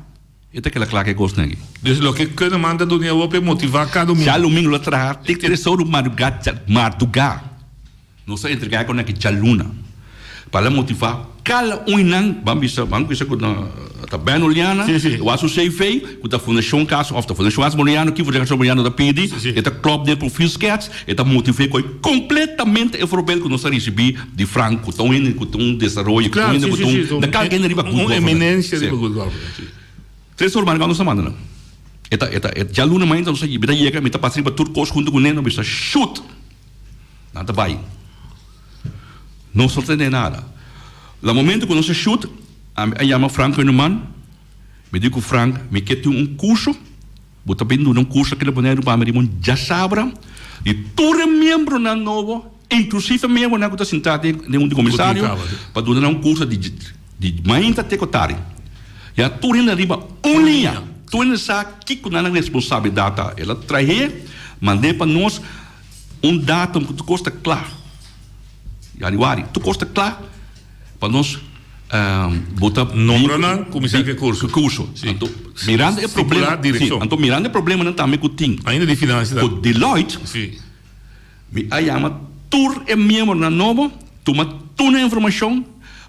e ta keda kla ku e kosnan aki. Dus loke Kunneman ta duna awor pa e motivá kada domingo. Djalumingu lo traha te tres or di mardugá mardugá. Nos ta entregá e kosnan aki djaluna pa la motivá kada un di nan. Ban bisa ban bisa ku ta ta Ben Oliana wak su CV ku ta Fundashon Kas òf ta Fundashon Kas Boneriano ki Fundashon Kas Boneriano ta pidi e ta klòp den profielschets. E ta motiv'é ku kompletamente e voorbeeld ku nos a risibí di Frank, ku ta un hende ku ta un desaroyo, ku ta un hende ku ta un, na kal hende riba good governance. Un eminencia riba good governance, si. Tres or marga nos a manda nan. E ta, e ta, e djaluna mainta nos a, mi ta yega, mi ta pasa riba tur kos huntu ku ne, nos bisa shoot! Nan ta bai. Nos no tende nada. La momento ku nos a shoot, ami a yama Frank Heuneman, mi di ku Frank, mi ke tin un kurso. Bo ta bin duna un kurso aki na Boneiru pa mi riba un djasabra di tur e miembronan nobo, inklusive e miembronan ku ta sintá den un di komisario, pa duna nan un kurso di di mainta te ku tardi. Ya tur hende riba un liña, tur hende sa kiko nan responsabilidat ta. El a trahe, mand'é pa nos un datum ku tur kos ta kla, januari, tur kos ta kla. Pa nos bo ta Nombra nan kuminsá ku e kurso. Ku kurso. Si. Anto mirando e Stipulá problema, direkshon. si, anto mirando e problemanan tambe ku tin. Ainda di finansia Ku Deloitte. Si. Mi a yama tur e miembronan nobo, tuma tur nan informashon,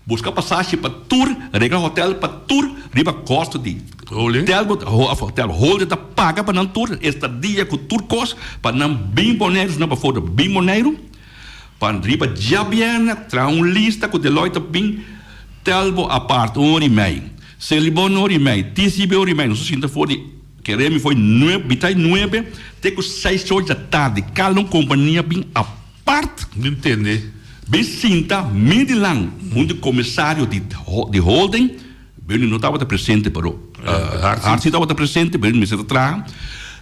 buska pasashi pa tur, regla hotel pa tur riba kosto di Holding. hotel bo of hotel holding ta paga pa nan tur estadia ku tur kos pa nan bin Boneiru, si no pafó ta bin Boneiru. Pa riba djabièrnè traha un lista ku Deloitte ta bin tel bo apart un ora i mei, Selibon un ora i mei, TCB un ora i mei. Nos a sinta for di kere mi for nuebe, mitai nuebe te ku seis or dja tardi. Kada un kompania bin apart. Mi ntende. Bin sinta mi dilan un di komisario di di holding. Bernie no tabata presente pero Hart si tabata presente, Bernie mester ta traha.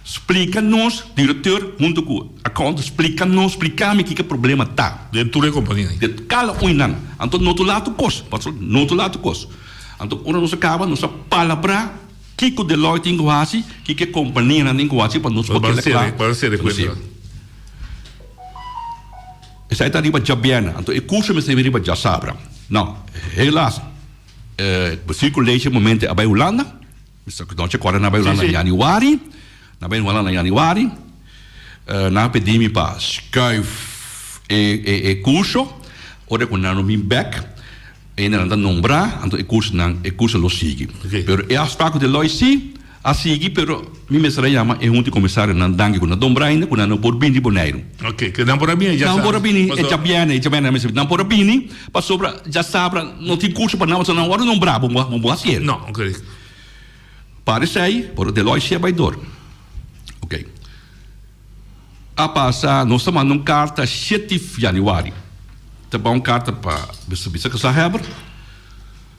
Splika nos, directeur hunto ku accountant, splika nos, splika mi kiko e problema ta. Den tur e kompania. Den kada un di nan. Anto no tur laat kos, pasobra no tur laat kos. Anto ora nos a kaba nos a palabrá kiko Deloitte tin ku hasi, kiko e kompanianan tin ku hasi pa nos por keda kla. Pa sere kuenta. Esei ta riba djabièrnè, anto e kurso mester riba djasabra. No, helaas. E bestuurcollege momento a bai Hulanda, no te acorda nan a bai Hulanda na januari, nan a bai Hulanda na januari, nan a pidi mi pa schuif e curso, ora cu nan no bin bek. Hendenan ta nombrá, anto e kursonan, e kurso lo sigui. Pero e afspraak ku Deloitte sí a sigui, pero mi mester a yama e hunta di komisarionan danki ku nan nombrá ainda ku nan no por bini Boneiru. Oke, ke nan por a bini djasabra. Nan por a bini e djabièrnè, e djabièrnè nan mester bini. Nan por a bini pasobra djasabra no tin kurso pa nan, pasobra nan wòrdu nombrá, bo bo bo hasié. No, oke. Para esei, por Deloitte sí a bai dor. Oke. A pasa, nos ta manda un karta shete januari. Ta ba un karta pa bisa bisa gezaghebber.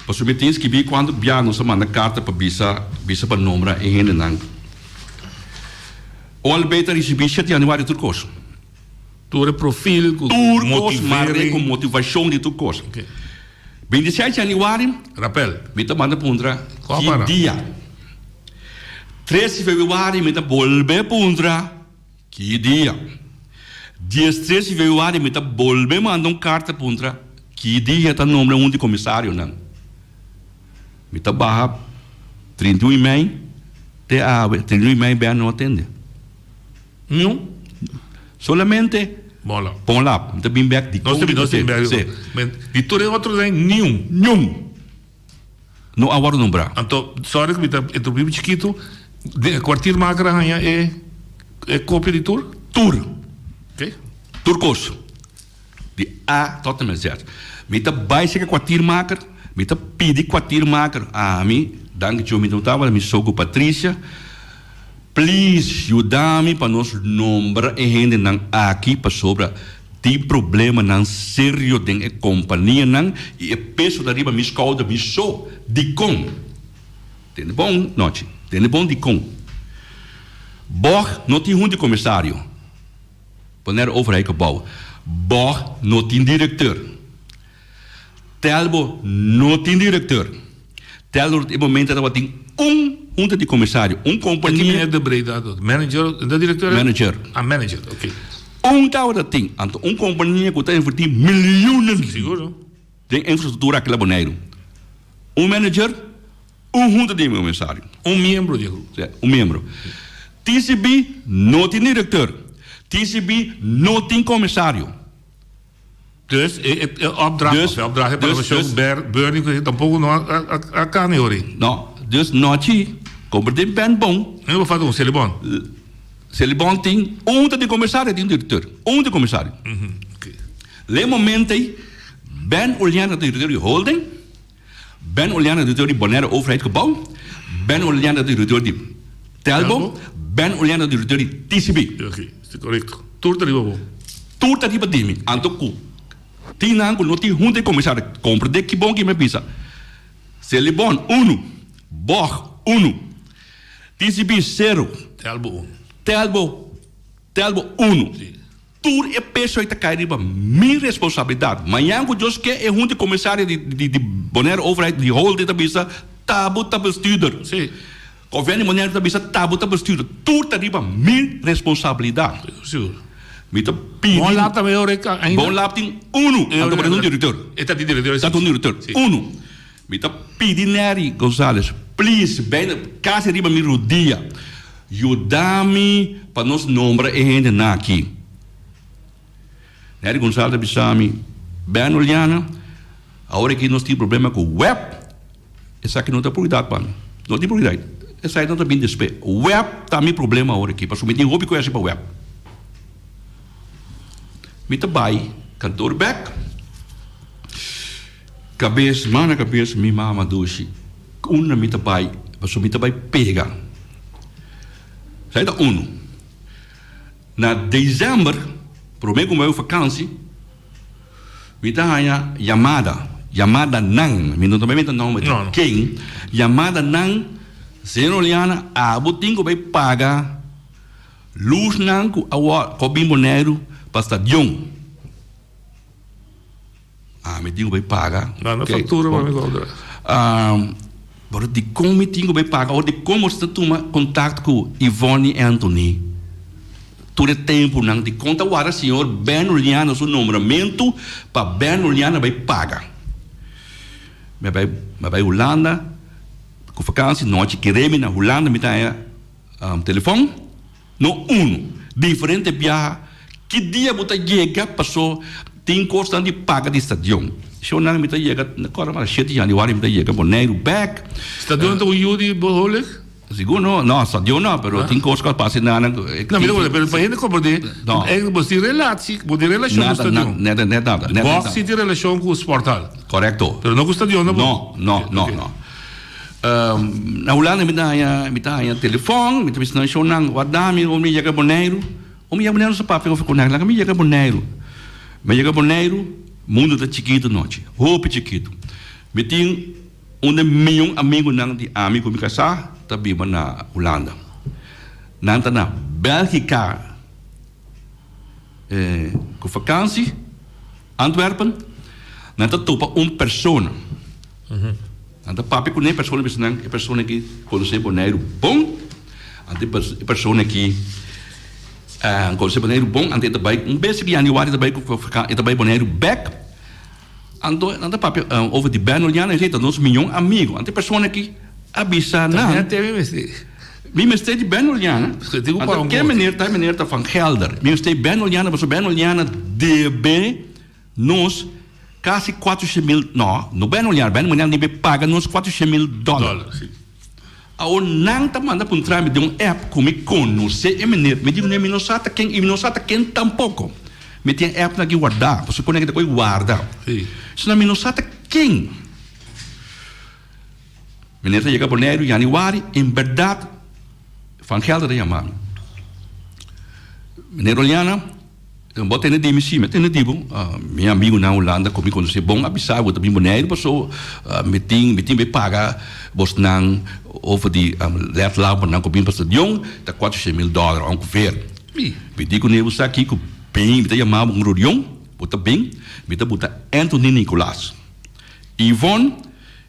Pasobra mi tin skibí kuantu bia nos a manda karta pa bisa bisa pa nombra e hendenan. OLB ta risibí shete januari tur kos. Tur e profil ku Tur kos mare ku motivashon di tur kos. 26 januari. Rapel. Mi ta manda puntra ki dia. Tres di februari mi ta bolbe puntra ki dia. Diestres di februari mi ta bolbe manda un karta puntra ki dia ta nombra un di komisarionan. Mi ta baha 31 di mei te awe, 31 di mei bèn no a tende. Niun. Solamente Bon lap. Bon lap. Mi ta bin bèk di Nos ta bin, nos ta bin bèk. Sí. Di tur e otronan niun. Niun. No a wòrdu nombrá. Anto, sorry ku mi ta interrumpí bo chikitu, den e kwartiermaker a haña e e kopia di tur? Tur. Oké. Tur kos. Di A tot en met Z. Mi ta bai serka kwartiermaker, mi ta pidi kwartiermaker, ami, danki Dios mi no tabata, mi so ku Patricia, please yuda mi pa nos nombra e hendenan aki pasobra Tin problemanan serio den e kompanianan i e peso ta riba mi skouder mi so. Dikon? Tende bon nochi. Tende bon dikon. Bog no tin hunti komisario. Bonaire Overheidgebouw. Bog no tin direkteur. Telbo no tin directeur. Telbo e momento tabatin un hunta di comisario, un compania. Aki meneer De Breda dat manager, e ta directeur? Manager. Ah, manager, oké. Un tabata tin, anto un compania cu ta inverti miljoenen. Siguro. Den infrastructura aki na Boneiru. Un manager, un hunta di comisario. Un miembro di e grupo. Si, un miembro. TCB no tin directeur. TCB no tin comisario. Dus e e opdracht Dus, of e opdracht e dus, parlamentshow dus. Ber Bernie ku tampoko no a a a kani hori. No, dus nochi kompra den pen bon. No bo falta un Selibon. Selibon tin un ta di komisario tin direkteur, un di komisario. Oké. Le momento ei Ben Oleana ta direkteur di holding, Ben Oleana ta direkteur di Bonaire Overheidgebouw, Ben Oleana ta direkteur di Telbo, Ben Oleana ta direkteur di TCB. Oké, korekto. Tur ta riba bo. Tur ta riba di mi. Anto ku tin nan ku no tin hunta e komisario komprendé ki bon ki mi a bisa. Selibon unu, Bog unu, TCB sero, Telbo unu. Telbo Telbo unu. Si. Tur e peso ei ta kai riba mi responsabilidat. Mañan ku Dios ke e hunta e komisario di di di Bonaire Overheid di Holding ta bisa ta bo ta bestuurder. Si. Governo di Boneiru ta bisa ta bo ta bestuurder. Tur ta riba mi responsabilidat. Sigur. Mi ta pidi. Bon Lab ta mehor ainda. Bon Lab tin unu. Anto por e ta un directeur. E ta tin directeur. Ta un directeur. Unu. Mi ta pidi Nery Gonzalez, please, bijna casi riba mi rudia, yuda mi pa nos nombra e hendenan aki. Nery Gonzalez ta bisa mi, Ben Oliana, awor aki nos tin problema cu web. Esaki no ta prioridad pa mi. No tin prioridad. Esaki no ta bin despues. Web ta mi problema awor aki, pasobra mi tin hopi cuestion pa web. Mi ta bay kantoor bek. Cabes, man na cabes, mi mama dushi. Unda mi ta bay, pasobra mi ta bay pega. Esaki ta uno. Na december, prome cu mi bay vakantie. Mi ta haña yamada, yamadanan, mi no ta bai meta nomber di ken, yamadanan, Señor Oliana, abo tin ku bai paga lusnan ku a wòrdu, ku a bin Boneiru pa stadion. Ami tin ku bai paga. Manda faktura pa mi kobra. Pero dikon mi tin ku bai paga? Ora dikon bo ta tuma kontakto ku Yvonne i Anthony tur e tempunan? Dikon ta warda señor Ben Uliana su nombramentu pa Ben Uliana bai paga? Mi a bai mi a bai Hulanda ku fakansi nochi kere mi na Hulanda mi ta haña telefòn. No unu, diferente biaha. Ki dia bo ta yega? Paso. Tin kosnan di paga di stadion. Shownan mi ta yega, na kòrda mas shete januari mi ta yega Boneiru bèk. Stadion ta un yu di bo holig? Sigur no, no, stadion no, pero tin kos ku a pasa na nan. No, mi ta wak, pero pa hende komprendé, bo tin relatie, bo tin relashon ku stadion. Nada, nada, nada, nada. Bòks si tin relashon ku sporthal. Korekto. Pero no ku stadion no. No, no, no, no. Na Hulanda mi ta haña, mi ta haña telefòn, mi ta bisa nan shownan, warda mi ora mi yega Boneiru. Ora mi yega Boneiru nos ta papia over ku nan, laga mi yega Boneiru. Mi yega Boneiru, mundu ta chikitu nochi, hopi chikitu. Mi tin un den mion amigunan di ami ku mi kasá ta biba na Hulanda. Nan ta na Bèlgika ku fakansi, Antwerpen. Nan ta topa un persona. Nan ta papia kuné e persona bisa nan e persona aki konosé Boneiru bon, anto e persona aki konosé Boneiru bon, anto e ta bai un bes ki yanüari e ta bai ku e ta bai Boneiru bèk, anto nan ta papia over di Ben Oliana esei ta nos miyon amigu, anto e persona aki a bisa nan mi mester di Ben Oliana, anto ke meneer ta e meneer ta van Gelder, mi mester Ben Oliana pasobra Ben Oliana debe. Nos casi cuatrocientos mil, no, no Ben Oliana, Ben Oliana debe paga nos cuatrocientos mil dollar. Dollar, si. Awor nan ta manda puntra mi den un app cu mi conoce e meneer. Mi di meneer mi no sa ta ken y mi no sa ta ken tampoco. Mi tin e appnan aki warda, pasobra cu nan ta coy warda. Si. So mi no sa ta ken. Meneer ta yega Boneiru januari, en berdad Van Gelder ta yama mi. Meneer Oliana. Bo tene di mi? Sí, mi a tene di bo. Mi amigunan Hulanda ku mi konosé bon a bisa bo ta bin Boneiru paso mi tin mi tin be paga bosnan over di lèt lampernan ku bin pa stadion ta 400.000 dòler ongeveer. Mi di kuné bo sa kiko bin mi ta yama bo un reunion bo ta bin mi ta buta Anthony Nicolaas, Yvonne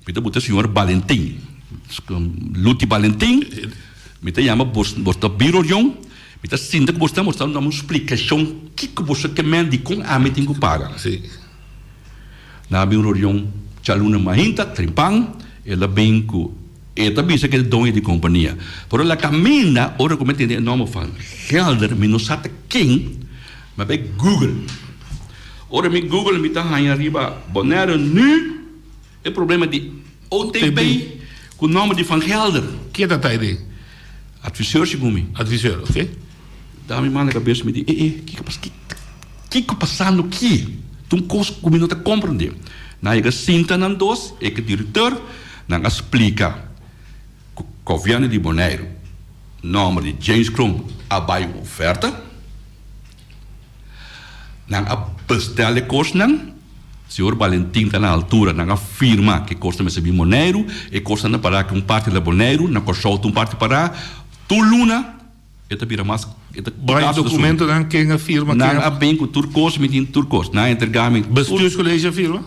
mi ta buta señor Balentin, Luti Balentin mi ta yama bos bos ta bin reunion. Mi ta sinta ku bo ta mostra un splikashon kiko bo sa ke men dikon ami tin ku paga. Sí. Nan a bin un reunion djaluna mainta, trempan, el a bin ku e ta bisa ku e ta doño di kompania. Pero la kaminda ora ku mi a tende e nòmber van Gelder mi no sa ta ken, mi a bai google. Ora mi google mi ta haña riba Bonaire nu. E problema di OTB ku nòmber di Van Gelder. Ke ta ta di? Adviseur segun mi. Adviseur, oke. Da mi man na kabes mi di, e e, kiko pas kiko pasando ki? Ta un kos ku mi no ta komprende. Nan a yega sinta nan dos, e ku direkteur, nan a splika ku gobièrnu di Boneiru nòmber di James Kroon a bai un oferta. Nan a bestel e kosnan. Señor Balentin ta na altura. Nan a firma ku e kosnan mester bin Boneiru. E kosnan ta pará ku un parti na Boneiru, na Kòrsou ta un parti pará. Tur luna e ta bira mas, e ta Bai gastu ta subi. dokumentonan ken a firma, ken Nan a. a bin ku tur kos, mi tin tur kos. Nan a entregá mi tur. Bestuurscollege a firma?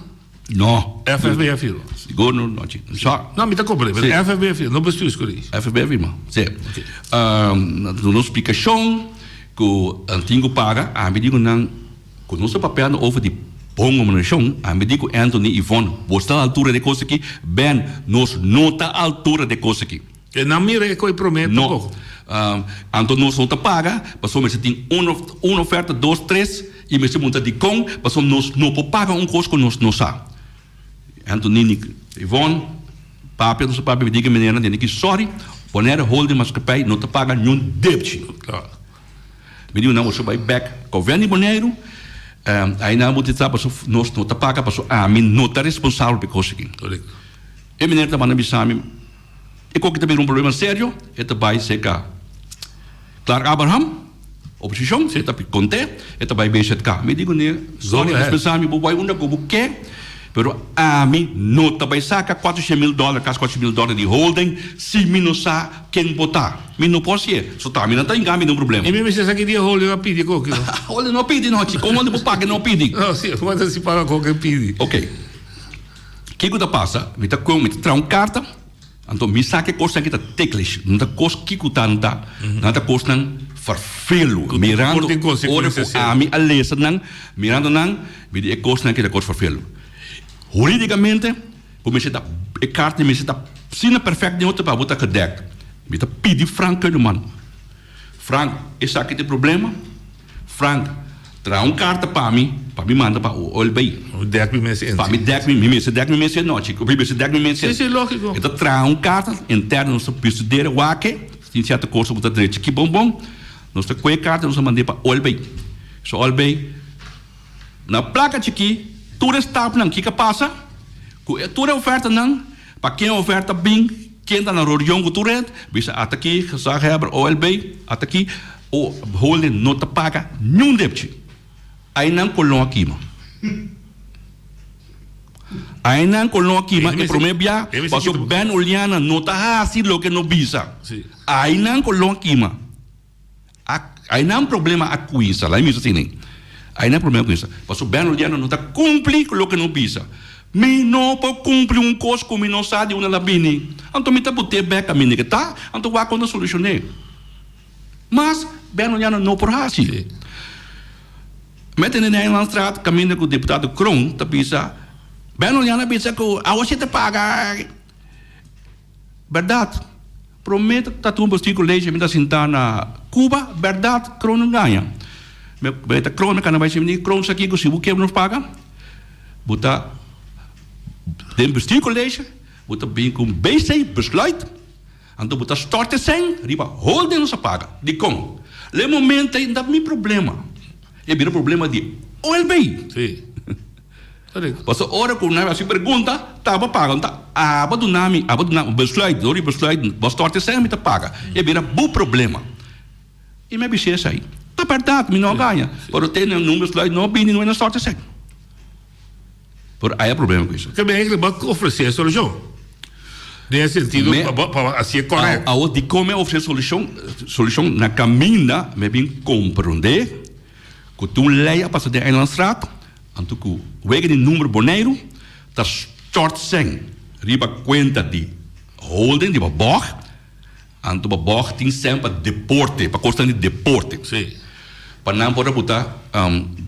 No. FFB a firma? Sigur no, no chi. Sa. No, mi ta comprende, Sí. pero FFB a firma, no bestuurscollege. FFB a firma, sí. Nan ta duna un splikashon. Ku nan tin ku paga, ami di ku nan ku nos ta papiando over di bon gobernacion, ami di ku Anthony, Yvonne, bo sta altura di e kos aki, Ben, nos no ta altura di e kos aki. E nan mira e koe prome tampoco. No. Anto nos no ta paga, pasobra mester tin un un oferta, dos, tres, i mester munta dikon, pasobra nos no por paga un kos ku nos no sa. Anthony, Yvonne, papia nos a papia, mi di ku e meneernan tene ki sorry, Bonaire Holding Maatschappij no ta paga niun debchi. Mi di nan boso bai bek Governo di Boneiru, ainan bo tin sa paso nos no ta paga paso ami no ta responsabel pa e kos aki. E meneer ta manda bisa mi e koki ta bira un problema serio, e ta bai serka Clark Abraham. Oposishon, si e ta kont'é, e ta bai BZK. Mi di kuné, Sorry, dispensá mi, bo bai unda ku bo ke, pero ami no ta bai saka 400.000 dòler, kasi 400.000 dòler di holding si mi no sa ken bo ta. Mi no por hasié. So ta mi nan ta hinká mi den un problema. I mi mester sa ki dia holding a pidi koki no? Holding no a pidi no, chi. Kon holding por paga no a pidi? No, si, bo ta si paga koki pidi. Oké. Kiko ta pasa? Mi ta kon, mi ta traha un karta. Anto mi sa ke kosnan aki ta ticklish, no ta kos kiko ta no ta, nan ta kosnan ferfelu. Mirando ora ku ami a lesa nan, mirando nan, mi di e kosnan aki ta kos ferfelu. Huridikamente bo mester ta, e karta mester ta asina perfèkt den otro pa bo ta gedèkt. Mi ta pidi Frank Keuneman, Frank esaki ta e problema, Frank. Traha un karta pa mi, pa mi manda pa OLB. Dèk mi mes Pa mi dèk mi, mi mester dèk mi mes e nochi. Mi mester dèk mi mes e. Si, si, lógiko. E ta traha un karta interno, nos ta bestudera wak e, si tin sierto kos ku ta drecha aki bon bon, nos ta kohe e karta nos ta mand'é pa OLB. So OLB na plaka chikí tur e stapnan kiko a pasa ku e tur e ofertanan, pa ken e oferta bin, ken ta na reunion ku tur hende, bisa ata aki gezaghebber OLB, ata aki. O holding no ta paga niun depchi. Aynan Colon a kima. Aynan Colon a kima e prome bia paso Ben Oleana no ta hasi loke no bisa. Aynan Colon a kima. Aynan problema a cuinsa. Laat mi bisa asina. Aynan problema a cuinsa. Paso Ben Oleana no ta cumpli cu loke no bisa. Mi no por cumpli un cos cu mi no sa di unda la bini. Anto mi ta bot'e bek caminda ke ta. Anto wak con ta solucione. Mas Bernoliano no por haci. Met in de Nijlandstraat caminda cu diputado Kroon ta bisa, Bernoliano a bisa cu awo si ta paga. Berdad, prome ta tuma bestuur college mi ta sinta na Cuba, berdad Kroon a gaña. Mi ta Kroon mi cana bay si Kroon sa kico si bo kier nos paga bo ta den bestuur college bo ta bin cu un BC besluit. Anto bo ta stort e sèn riba holding nos a paga. Dikon? Le momento ei no ta mi problema. E bira problema di OLB. Sí. Pasobra ora ku nan hasi pregunta, ta bo paga. Anto abo duna mi, abo duna mi besluit, dor di besluit bo stort e sèn mi ta paga. E bira bo problema. I mi a bisa esei. Ta bèrdat, mi no a gaña. Pero te nan besluit no a bini no a stort e sèn. Por haya problema cu eso. Ke ben eigenlijk bo a ofrece e solucion. Den e sentido Me- pa bo pa hacié correct. Awo dikon mi a ofrece solucion? Solucion na caminda mi a bin comprende cu tin un ley a pasa den Eilandstraat anto cu wega di number Boneiru ta stort cen riba cuenta di holding di Babog. Anto pa bòg tin sèn pa deporte, pa kosnan di deporte. Sí. Pa nan por a buta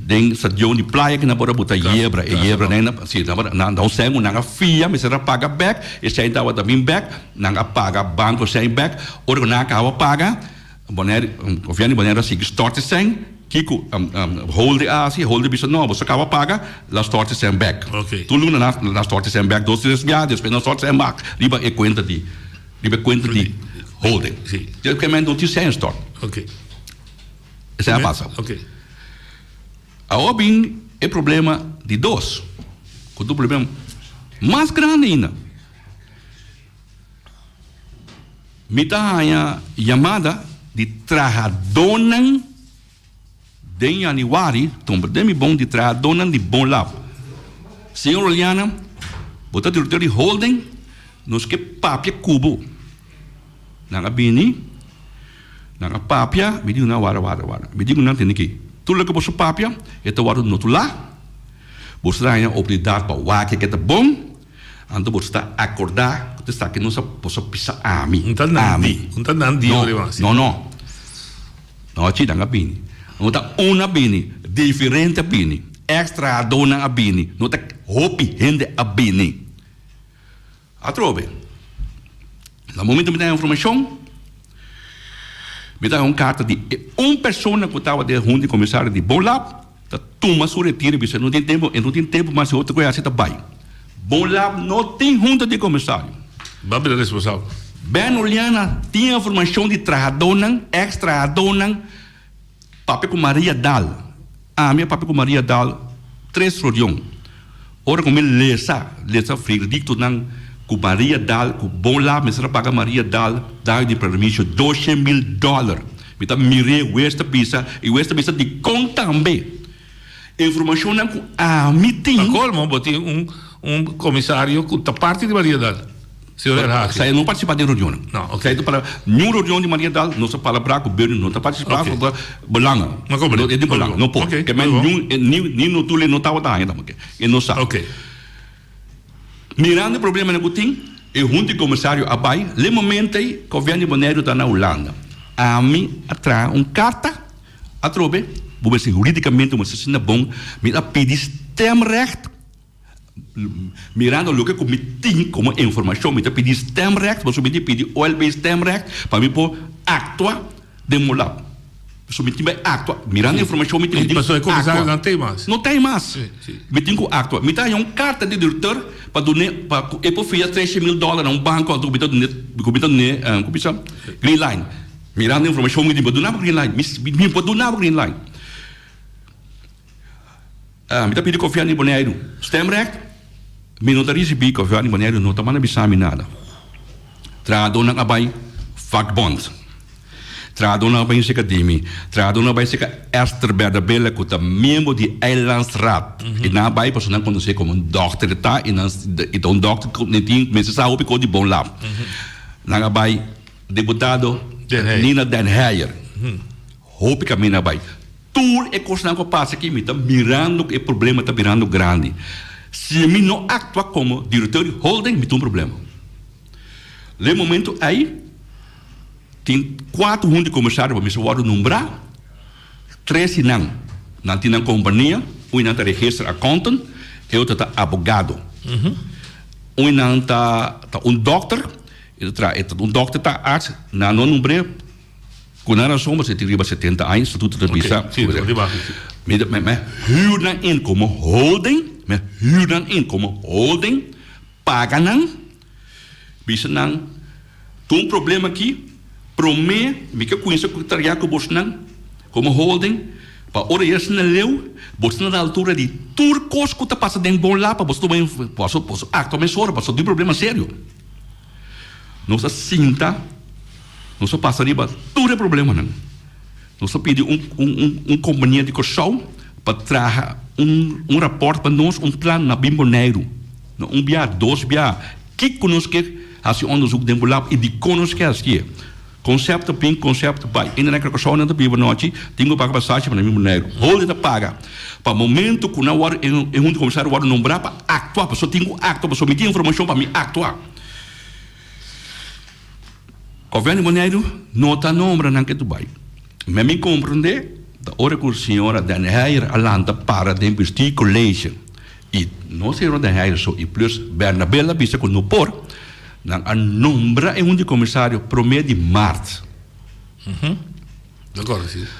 den stadion di playa ke nan por a buta yebra, e yebra nan a, si, nan por nan un sèn ku nan a fia mester a paga bèk, e sèn tabata bin bèk, nan a paga banko sèn bèk, ora ku nan a kaba paga, Bonaire, gobièrnu di Bonaire a sigui stòrt e sèn, kiko Holder a hasi? Holder bisa no, boso a kaba paga, la stòrt e sèn bèk. Tur luna nan a stòrt e sèn bèk dos tres bia, despues nan stòrt sèn bak riba e kuenta di. Riba e kuenta di holding. Sí. Dje ke men no tin sèn stòrt. Oké. Esei a pasa. Oké. Awor bin e problema di dos, ku ta un problema mas grandi ainda. Mi ta haña yamada di trahadónan. Den yanüari, komprendé mi bon di trahadónan di Bon Lab. Señor Oliana, bo ta direktor di holding, nos ke papia ku bo. Nan a bini, nan a papia, mi di ku nan wara, wara, wara. Mi di ku nan tende ki tur loke boso papia e ta wòrdu notulá, boso ta haña oportunidat pa wak ke ta bon, anto boso ta akordá ku ta esaki nos a boso a bisa ami, Un ta nan ami. di, un ta nan di No, ora no, no. Nochi nan a bini. No ta un a bini, diferente a bini. Ex trahadónan a bini. No ta hopi hende a bini. Atrobe, na momento mi ta haña informashon, mi ta haña un karta di e un persona ku tabata den hunta di komisario di Bon Lab ta tuma su retiro i bisa no tin tempu, e no tin tempu mas e otro ku e hasi ta bai. Bon Lab no tin hunta di komisario. Ba bira responsabel. Ben Oleana tin informashon di trahadónan, eks trahadónan, papia ku Maria Daal. Ami a papia ku Maria Daal tres reunion. Ora ku mi lesa, lesa verediktonan ku Maria Daal, ku Bon Lab mester a paga Maria Daal daño di permisio doshen mil dòler. Mi ta mir'é, wes ta bisa, i wes ta bisa dikon tambe. Informashonnan ku ami tin. Pa kolmo bo tin un un komisario ku ta parti di Maria Dal, señor Elhage. Sa e no partisipá den reunionnan. No, ok. Sa e ta para niun reunion di Maria Dal no sa palabrá ku Bernie no ta partisipá Ok. pasobra belangen. No komprende. E tin belangen, no por. Ok, Ke men niun ni ni notule no tabata haña tampoco. E no sa. Ok. Mirando e problemanan ku tin, e hunta di komisario a bai. Le momento ei gobièrnu di Boneiru ta na Hulanda. Ami a traha un karta. Atrobe, bo mester huridicamente bo mester asina bon, mi a pidi stemrecht, mirando loke cu mi tin como informacion, mi ta pidi stemrecht, pasobra mi tin pidi OLB stemrecht pa mi por actua den Molab. So mi tin bai actua. Mirando e informacion mi tin ku Pasobra e comisario no tin mas. No tin mas. Mi tin ku actua. Mi ta haña un carta di director pa dun'é pa ku e por fia tresha mil dollar na un banco anto ku mi ta dun'é ku mi ta dun'é ku bisa green line. Mirando e informacion mi tin por duna bo green line. Mi mi por duna bo green line. Mi ta pidi confiansa di Boneiru. Stemrecht mi no ta ricibi confiansa di Boneiru no ta manda bisa mi nada. Trahadornan a bai vakbond. Trahadornan a bai serka di mi. Trahadornan a bai serka Esther Berdabella ku ta miembro di Eilandsraad. I nan a bai pasobra nan konosé komo un dòkter e ta i nan i ta un dòkter ku tin mester sa hopi kos di bon lab. Nan a bai diputado Nina Den Heyer. Hopi kaminda a bai. Tur e kosnan ku a pasa aki mi ta mirando ku e problema ta birando grandi. Si mi no aktua komo direktor di holding mi ta un problema. Den e momento ei tin kuater hunta di komisario pa mester wòrdu nombrá, tres di nan nan tin nan kompania, un di nan ta register accountant, e otro ta abogado. Un di nan ta un dòkter, e ta traha, un dòkter ta arts, nan no nombr'é. Ku nan rason bo tin riba 70 aña, statuto ta bisa. Mi mi huur nan in komo holding, mi huur nan in komo holding, paga nan, bisa nan tin un problema aki, promé mi ke kuminsá ku traha ku bosnan komo holding, pa ora yega asina leu, boso ta na altura di tur kos ku ta pasa den bon lapa, boso tuma boso aktua mesora, pasobra tin problema serio. Nos a sinta, nos a pasa riba tur e problemanan. Nos a pidi un un un kompania di Kòrsou pa traha un un rapòrt pa nos, un plan na bin Boneiru. No un bia, dos bia. Kiko nos ke hasi onderzoek den Bulap i dikon nos ke hasié. Konsepto bin, konsepto bai. Hende na Kòrsou nan ta biba nochi, tin ku paga pasashi pa nan bin Boneiru. Holden ta paga. Pa momento ku nan wòrdu e hunta komisario wòrdu nombrá pa aktua, pasobra tin ku aktua, pasobra mi tin informashon pa mi aktua. Gobièrnu di Boneiru no ta nombra nan ke tu bai. Mi a bin komprendé ta ora ku señora Den Heyer a lanta para den bestuurcollege i no señora Den Heyer so i plus Bernabel a bisa ku no por, nan a nombra e hunta di komisario promé di mart.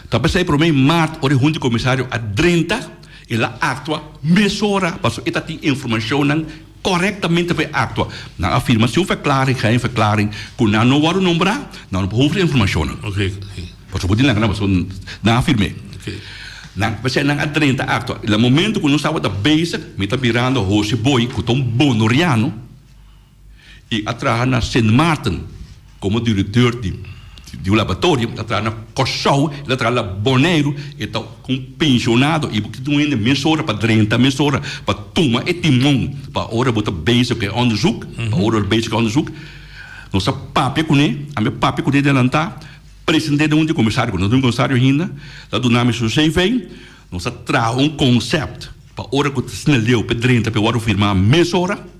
Ta p'esei promé mart ora e hunta di komisario a drenta el a aktua mesora pasobra e ta tin informashonnan korektamente pa e aktua. Nan a firma si un verklaring, geheim verklaring, ku nan no wòrdu nombrá, nan no por hoef di informashonnan. Pasobra bo tin laga nan pasobra nan a firm'é. Nan p'esei nan a drenta aktua. Na momento ku nos tabata bezig mi ta mirando Jose Boy ku ta un bonoriano. I a traha na Sint Maarten komo direkteur di di un laboratorio, el a traha na Kòrsou, el a traha na Boneiru, e ta un penshonado i bo tin un hende mesora pa drenta mesora pa tuma e timon pa ora bo ta bezig ku e onderzoek, pa ora bo ta bezig ku e onderzoek. Nos a papia kuné, ami a papia kuné delantá, present'é den un di komisario, ku no ta un komisario ainda, el a duna mi su CV, nos a traha un konsèpt pa ora ku ta asina leu pa e drenta pa e wòrdu firmá mesora.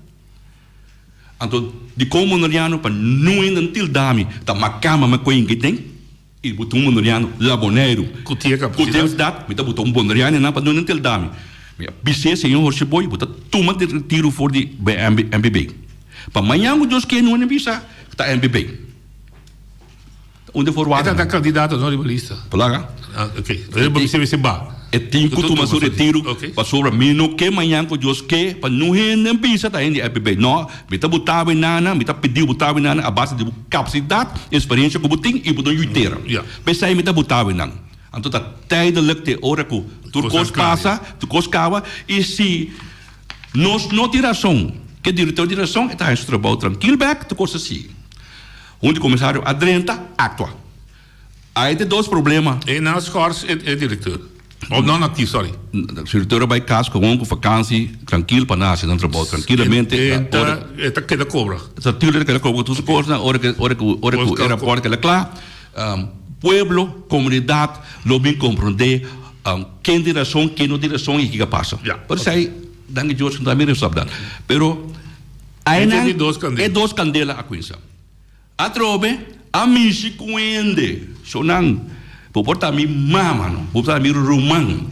Anto dikon Monoriano pa nuen nan tilda mi ta makama mi koe inke den i buta un Monoriano la Boneiru Ku tin e ku tin kapasidat mi ta buta un Boneriano einan pa nuen nan tilda mi. Mi a bis'é señor Horsje Boy bo ta tuma di retiru for di MBB pa mañan ku Dios ke nuen nan bisa ta MBB. Un de voorwaarden. E ta kandidato no riba lista. Palaga. Ah, ok. E bo bisa bisa ba. E tin ku tuma su retiro pasobra mi no ke mañan ku Dios ke pa no hende bisa ta hende FPB. No, mi ta buta bo nana, mi ta pidi bo buta bo nana a base di bo kapasidat, eksperensia ku bo tin i bo ta yuitera. P'esei mi ta buta bo nan. Anto ta tijdelijk te ora ku tur kos pasa, tur kos kaba i si nos no tin rason, ke direktor tin rason e ta haña su trabou trankil bèk, tur kos ta sigui. Un di komisario a drenta, aktua. Ai te dos problema. E nan a schors e direkteur. Of non actief, sorry. Direkteur a bai kas gewoon ku vakansi, trankil pa nan hasi nan trabou trankilamente. E ta e ta keda kobra. Natuurlijk ta keda kobra tur su kosnan ora ku ora ku ora ku e raport keda kla. Pueblo, komunidat lo bin komprondé ken tin rason, ken no tin rason i kiko a pasa. Por esei danki Dios ku ta mira esaki. Pero Einan e dos kandela a kuinsa. Atrobe a mishi ku hende. Shonnan, bo por ta mi mama no, bo por ta mi ruman.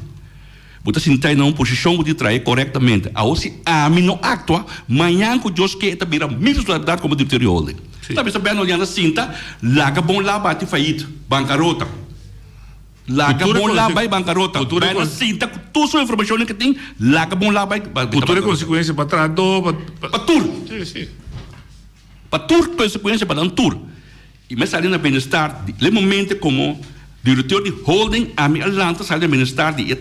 Bo ta sinta na un posishon ku tin trae korektamente. Awor si ami no aktua, mañan ku Dios ke e ta bira mi responsabilidat komo direktor di holding. Ta bisa Bernard Yanda sinta, laga bon la bati fayit, bankarota. Laga bon la bai bankarota. Bai na sinta ku tur su informashonnan ke tin, laga bon la bai bankarota. Ku tur e konsekuensia pa trahadó, pa. Pa tur. Si, si. Pa tur konsekuensia pa nan tur. I mi a sali na bienestar di e momento komo direktor di holding ami a lanta sali na bienestar di e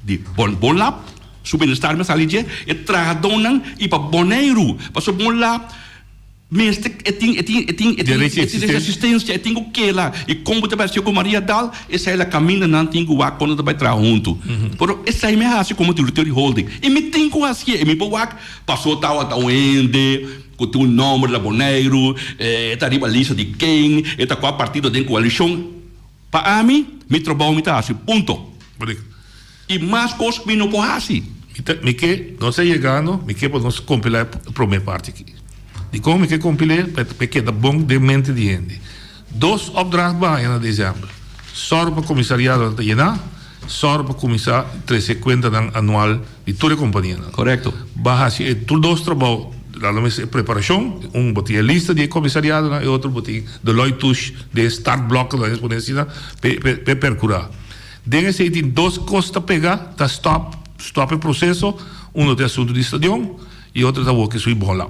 di bon bon lab su bienestar mi a sali dje e trahadónan i pa Boneiru pasobra bon lab Mester e tin e tin e tin e tin Derecho e tin di derecho di asistencia. asistencia e tin ku kela i kon bo ta bai hasié ku Maria Dal esei la kaminda nan tin ku wak kon nan ta bai traha huntu pero esei mi a hasi komo direktor di holding i mi tin ku hasié i mi por wak paso tabata un hende ku tin un nomber na Boneiru e ta riba lista di ken e ta kua partido den koalishon pa ami mi trabou mi ta hasi punto i mas kos mi no por hasi. Mi ta, mi ke, nos a yegando, mi ke pa nos kompilá e promé parti aki. Dikon mi ke kompil'é? Pa e keda bon den mente di hende. Dos opdracht bo a haña na desèmber. Sòru pa komisariadonan ta yená, sòru pa kuminsá trese kuentanan anual di tur e kompanianan. Korekto. Bo a hasi e tur dos trabou, la lo mes e preparashon, un bo tin e lista di e komisariadonan, e otro bo tin Deloitte Touche den e startbloknan, nos pone asina, pa e perkurá. Den esei tin dos kos ta pega, ta stòp, stòp e proseso, uno ta e asuntu di stadion i otro ta wor ke sui bola.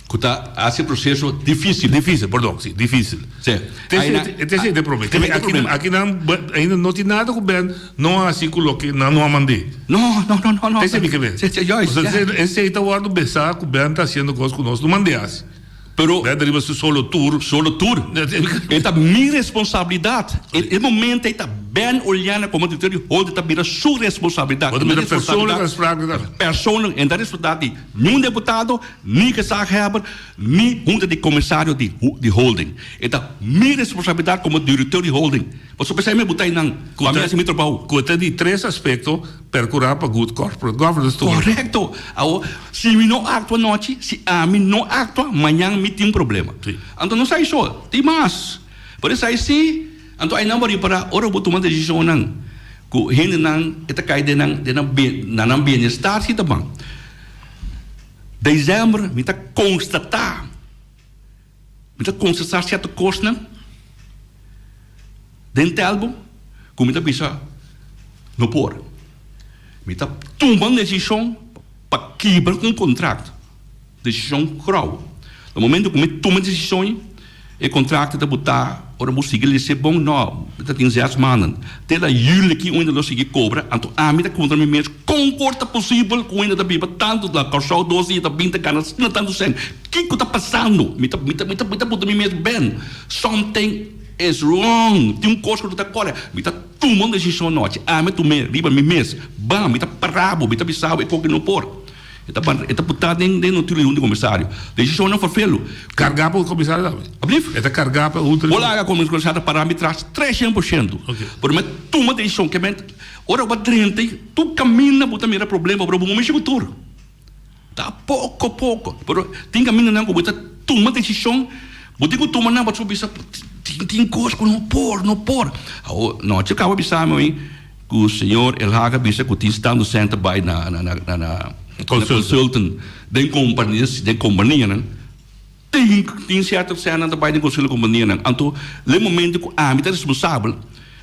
Ku ta hasi e proseso difísil. Difísil, perdon, si, difísil. Si. Te esei ta e problema. Te problema. Aki nan ainda no tin nada ku Ben no a hasi ku loke nan no a mand'é. No, no, no, no, no. Te esei mi ke ben. Si, si, juist, ja. Esei ta wòrdu besá ku Ben ta hasiendo kos ku nos no mand'é hasi. Pero. Ben ta riba su solo tur. Solo tur. E ta mi responsabilidad. E momento ei ta Ben Oleana como director di holding ta bira su responsabilidad. Bo ta bira persoonlijk aansprakelijk dan. Persoonlijk. En ta responsabilidad di niun deputado, ni gezaghebber, ni hunta di comisario di di holding. E ta mi responsabilidad como director di holding. Pasobra esei mi a buta einan. Pa mi hasi mi trabou. Cu ta di tres aspecto. Percura pa good corporate governance tuma. Correcto. Awor, si mi no actua anochi, si ami no actua, mañan mi tin problema. Si. Anto no sa eso, tin mas. Por esai si, anto ainan bo ripara ora bo tuma decisionnan cu hendenan e ta cay den nan, den nan bien, na nan bienestar si ta ban. December mi ta constata. Mi ta konsesá sierto kosnan den Telbo ku mi ta bisa no por. Mi ta tuma un desishon pa kibra un kontrakt, desishon grou. Na momento ku mi tuma e desishon ei, e kontrakt ta botá ora bo sigui lese bon, no, mi ta tin zes manan. Te la juli aki un hende lo sigui kobra, anto ami ta kontra mi mes kon por ta posibel ku un hende ta biba tantu na Kòrsou dos dia ta bin ta gana asina tantu sèn. Kiko ta pasando? Mi ta mi ta mi ta mi ta puntra mi mes, Ben, something is wrong. Tin un kos ku no ta kore. Mi ta tuma un desishon anochi. Ami a tum'é riba mi mes. Bam, mi ta para bo, mi ta bisa bo e kos ki no por. E ta ban e ta putá den den notulo di un di komisario. Desishonnan ferfelu. Kargá pa komisario tambe? Ablief? E ta kargá pa un Bo laga komisario ta para mi tras treshen por shento. Pero mi a tuma desishon ke men ora bo a drenta tur kaminda bo ta mira problema pero bo no mishi ku tur. Ta poko poko, pero tin kamindanan ku bo ta tuma desishon, bo tin ku tuma nan pasobra bo bisa tin kos ku no por, no por. Awor, nochi kaba bisa mi ku señor Elhage a bisa ku tin stando sèn ta bai na na na na consultant den kompania, den kompanianan. Tin tin sierto sènnan ta bai den konselho di kompanianan. Anto den momento ku ami ta responsabel,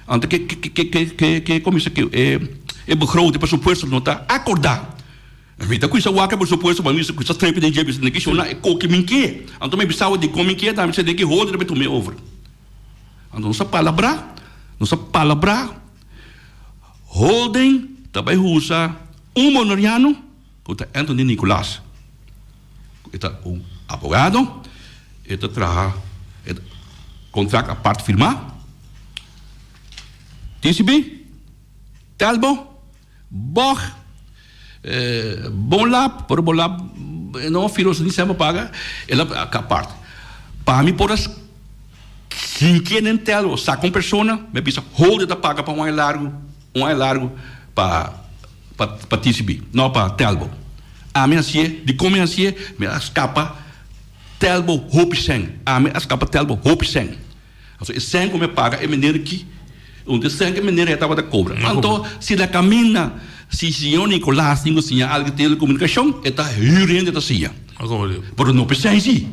anto ke ke ke ke ke komisa ke e begroting, e presupuesto no ta akordá. Mi ta kuisa wak e presupuesto pa mi bisa kuisa strepi den dje bisa den ki shona e koki min ke. Anto mi bisa di kon min ke ta mi bisa den ki hoder mi tuma e over. Anto nos a palabrá, nos a palabrá holding ta bai usa un boneriano ku ta Anthony Nicolaas. E ta un abogado, e ta traha e kontrakt apart firmá. TCB, Telbo. Bog, bon lap, pero bo lap no filoso ni semper paga, el a apart. Pa mi por a hinke den tel o saca un persona, mi a bisa hold e ta paga pa un aña largo, un aña largo pa pa TCB, no pa Telbo. Ami a hacié, dicon mi a hacié? Mi a scapa Telbo hopi cen, ami a scapa Telbo hopi cen. Pasobra e sèn ku mi a paga e meneer aki, un di e sèn ku e meneer e tabata kobra. Anto, si na kaminda, si señor Nicolaas tin ku siña algu telekomunikashon, e ta hür hende ta siña. Pero no p'esei si.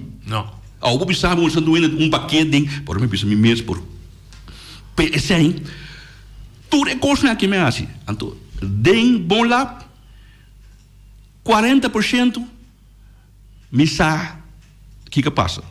Awor bo bisa mi un paket den, pero mi bisa mi mes por p'esei. Tur e kosnan aki mi a hasi. Anto den Bon Lab 40% mi sa kiko a pasa.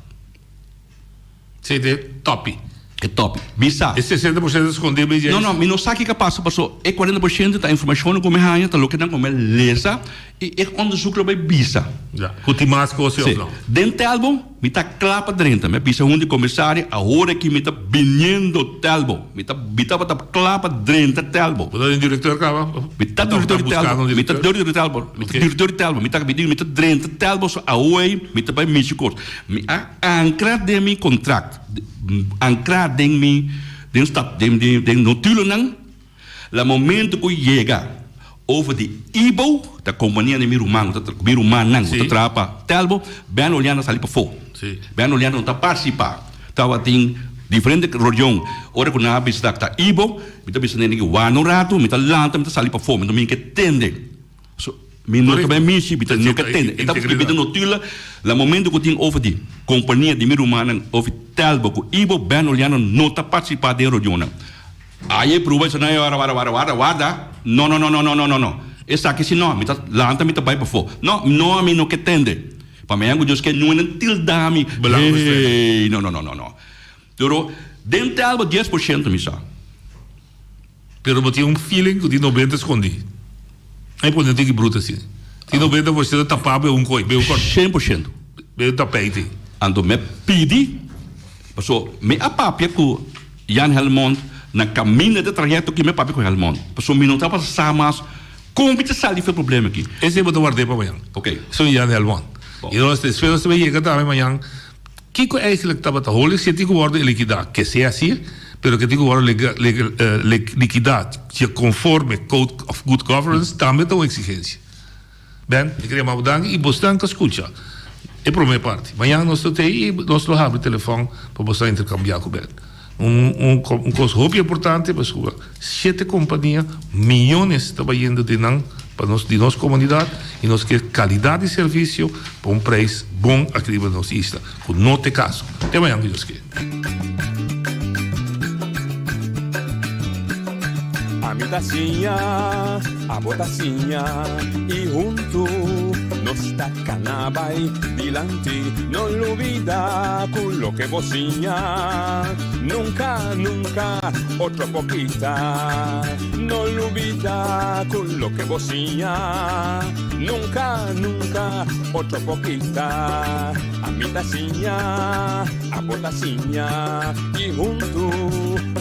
Sí, e topi. E topi. Mi sa. E 60% ta skondé bij dje. No, no, mi no sa kiko a pasa paso e 40% ta informashonnan ku mi haña, ta loke nan ku mi a lesa i e onderzoek lo bai bisa. Ja, ku tin mas kos òf no. Den Telbo mi ta kla pa drenta. Mi a bisa huntu di komisario awor aki mi ta biniendo Telbo. Mi ta mi tabata kla pa drenta Telbo. Bo ta den direkteur kaba? Mi ta direkteur di Telbo. Mi ta direkteur di Telbo. Mi ta direkteur di Telbo. Mi ta mi ta drenta Telbo so awor mi ta bai mishi kos. Mi a ankra den mi kontrakt, ankra den mi den stap den den notulennan. La momento ku yega over di Ibo, ta kompania di mi ruman ku ta mi rumannan ku ta traha pa Telbo, Ben Oleander a sali pafó. Ben Oleander no ta partisipá. Tabatin diferente reunion. Ora ku nan a bisa ta Ibo, mi ta bisa nene ki wak un ratu, mi ta lanta, mi ta sali pafó, mi no mi ke tende. So, mi no ta bai mishi, mi ta no ke tende. E ta skibi den notula, la momento ku tin over di kompania di mi rumannan over Telbo ku Ibo, Ben Oleander no ta partisipá den reunionnan. Ai e prueba esei nan warda warda warda warda warda no no no no no no no no esaki si no mi ta lanta mi ta bai pafó no no ami no ke tende pa mi ku Dios ke nunca nan tilda mi hey no no no no no pero den telbo 10% mi sa. Pero bo tin un feeling ku tin 90 skondi ai pone un tiki bruto asina tin 90% tapá be un koi be un kort 100%. Be un tapijt. Anto mi a pidi paso mi a papia ku Jan Helmond na kaminda di trayekto ki mi a papia ku Helmond paso mi no tabata sa mas kon mi ta sali for e problema aki. Esei bo ta ward'é pa mañan. Ok. Esun Jan Helmond. I nos despues nos ta bay yega tambe mañan kiko eigenlijk tabata holy si e tin ku wòrdu likidá ke sea asi pero ke tin ku wòrdu likidá konforme code of good governance tambe ta un eksigensia. Ben, mi kere yama bo danki i bosnan ta skucha e prome parti. Mañan nos lo tei i nos lo habri telefòn pa bosnan interkambiá ku Ben. Un un un kos hopi importante pasobra shete kompania miyones ta bayendo den nan pa nos di nos komunidat i nos ke kalidat di servisio pa un preis bon aki riba nos isla ku no ta e kaso. Te mañan ku Dios ke. Ami ta siña, abo ta siña y huntu nos ta cana bay dilanti. No lubida cu loke bo siña nunca, nunca otro por kita. No lubida cu loke bo siña nunca, nunca otro por kita. Ami ta siña, abo ta siña y huntu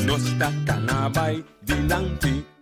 nos ta cana bay dilanti.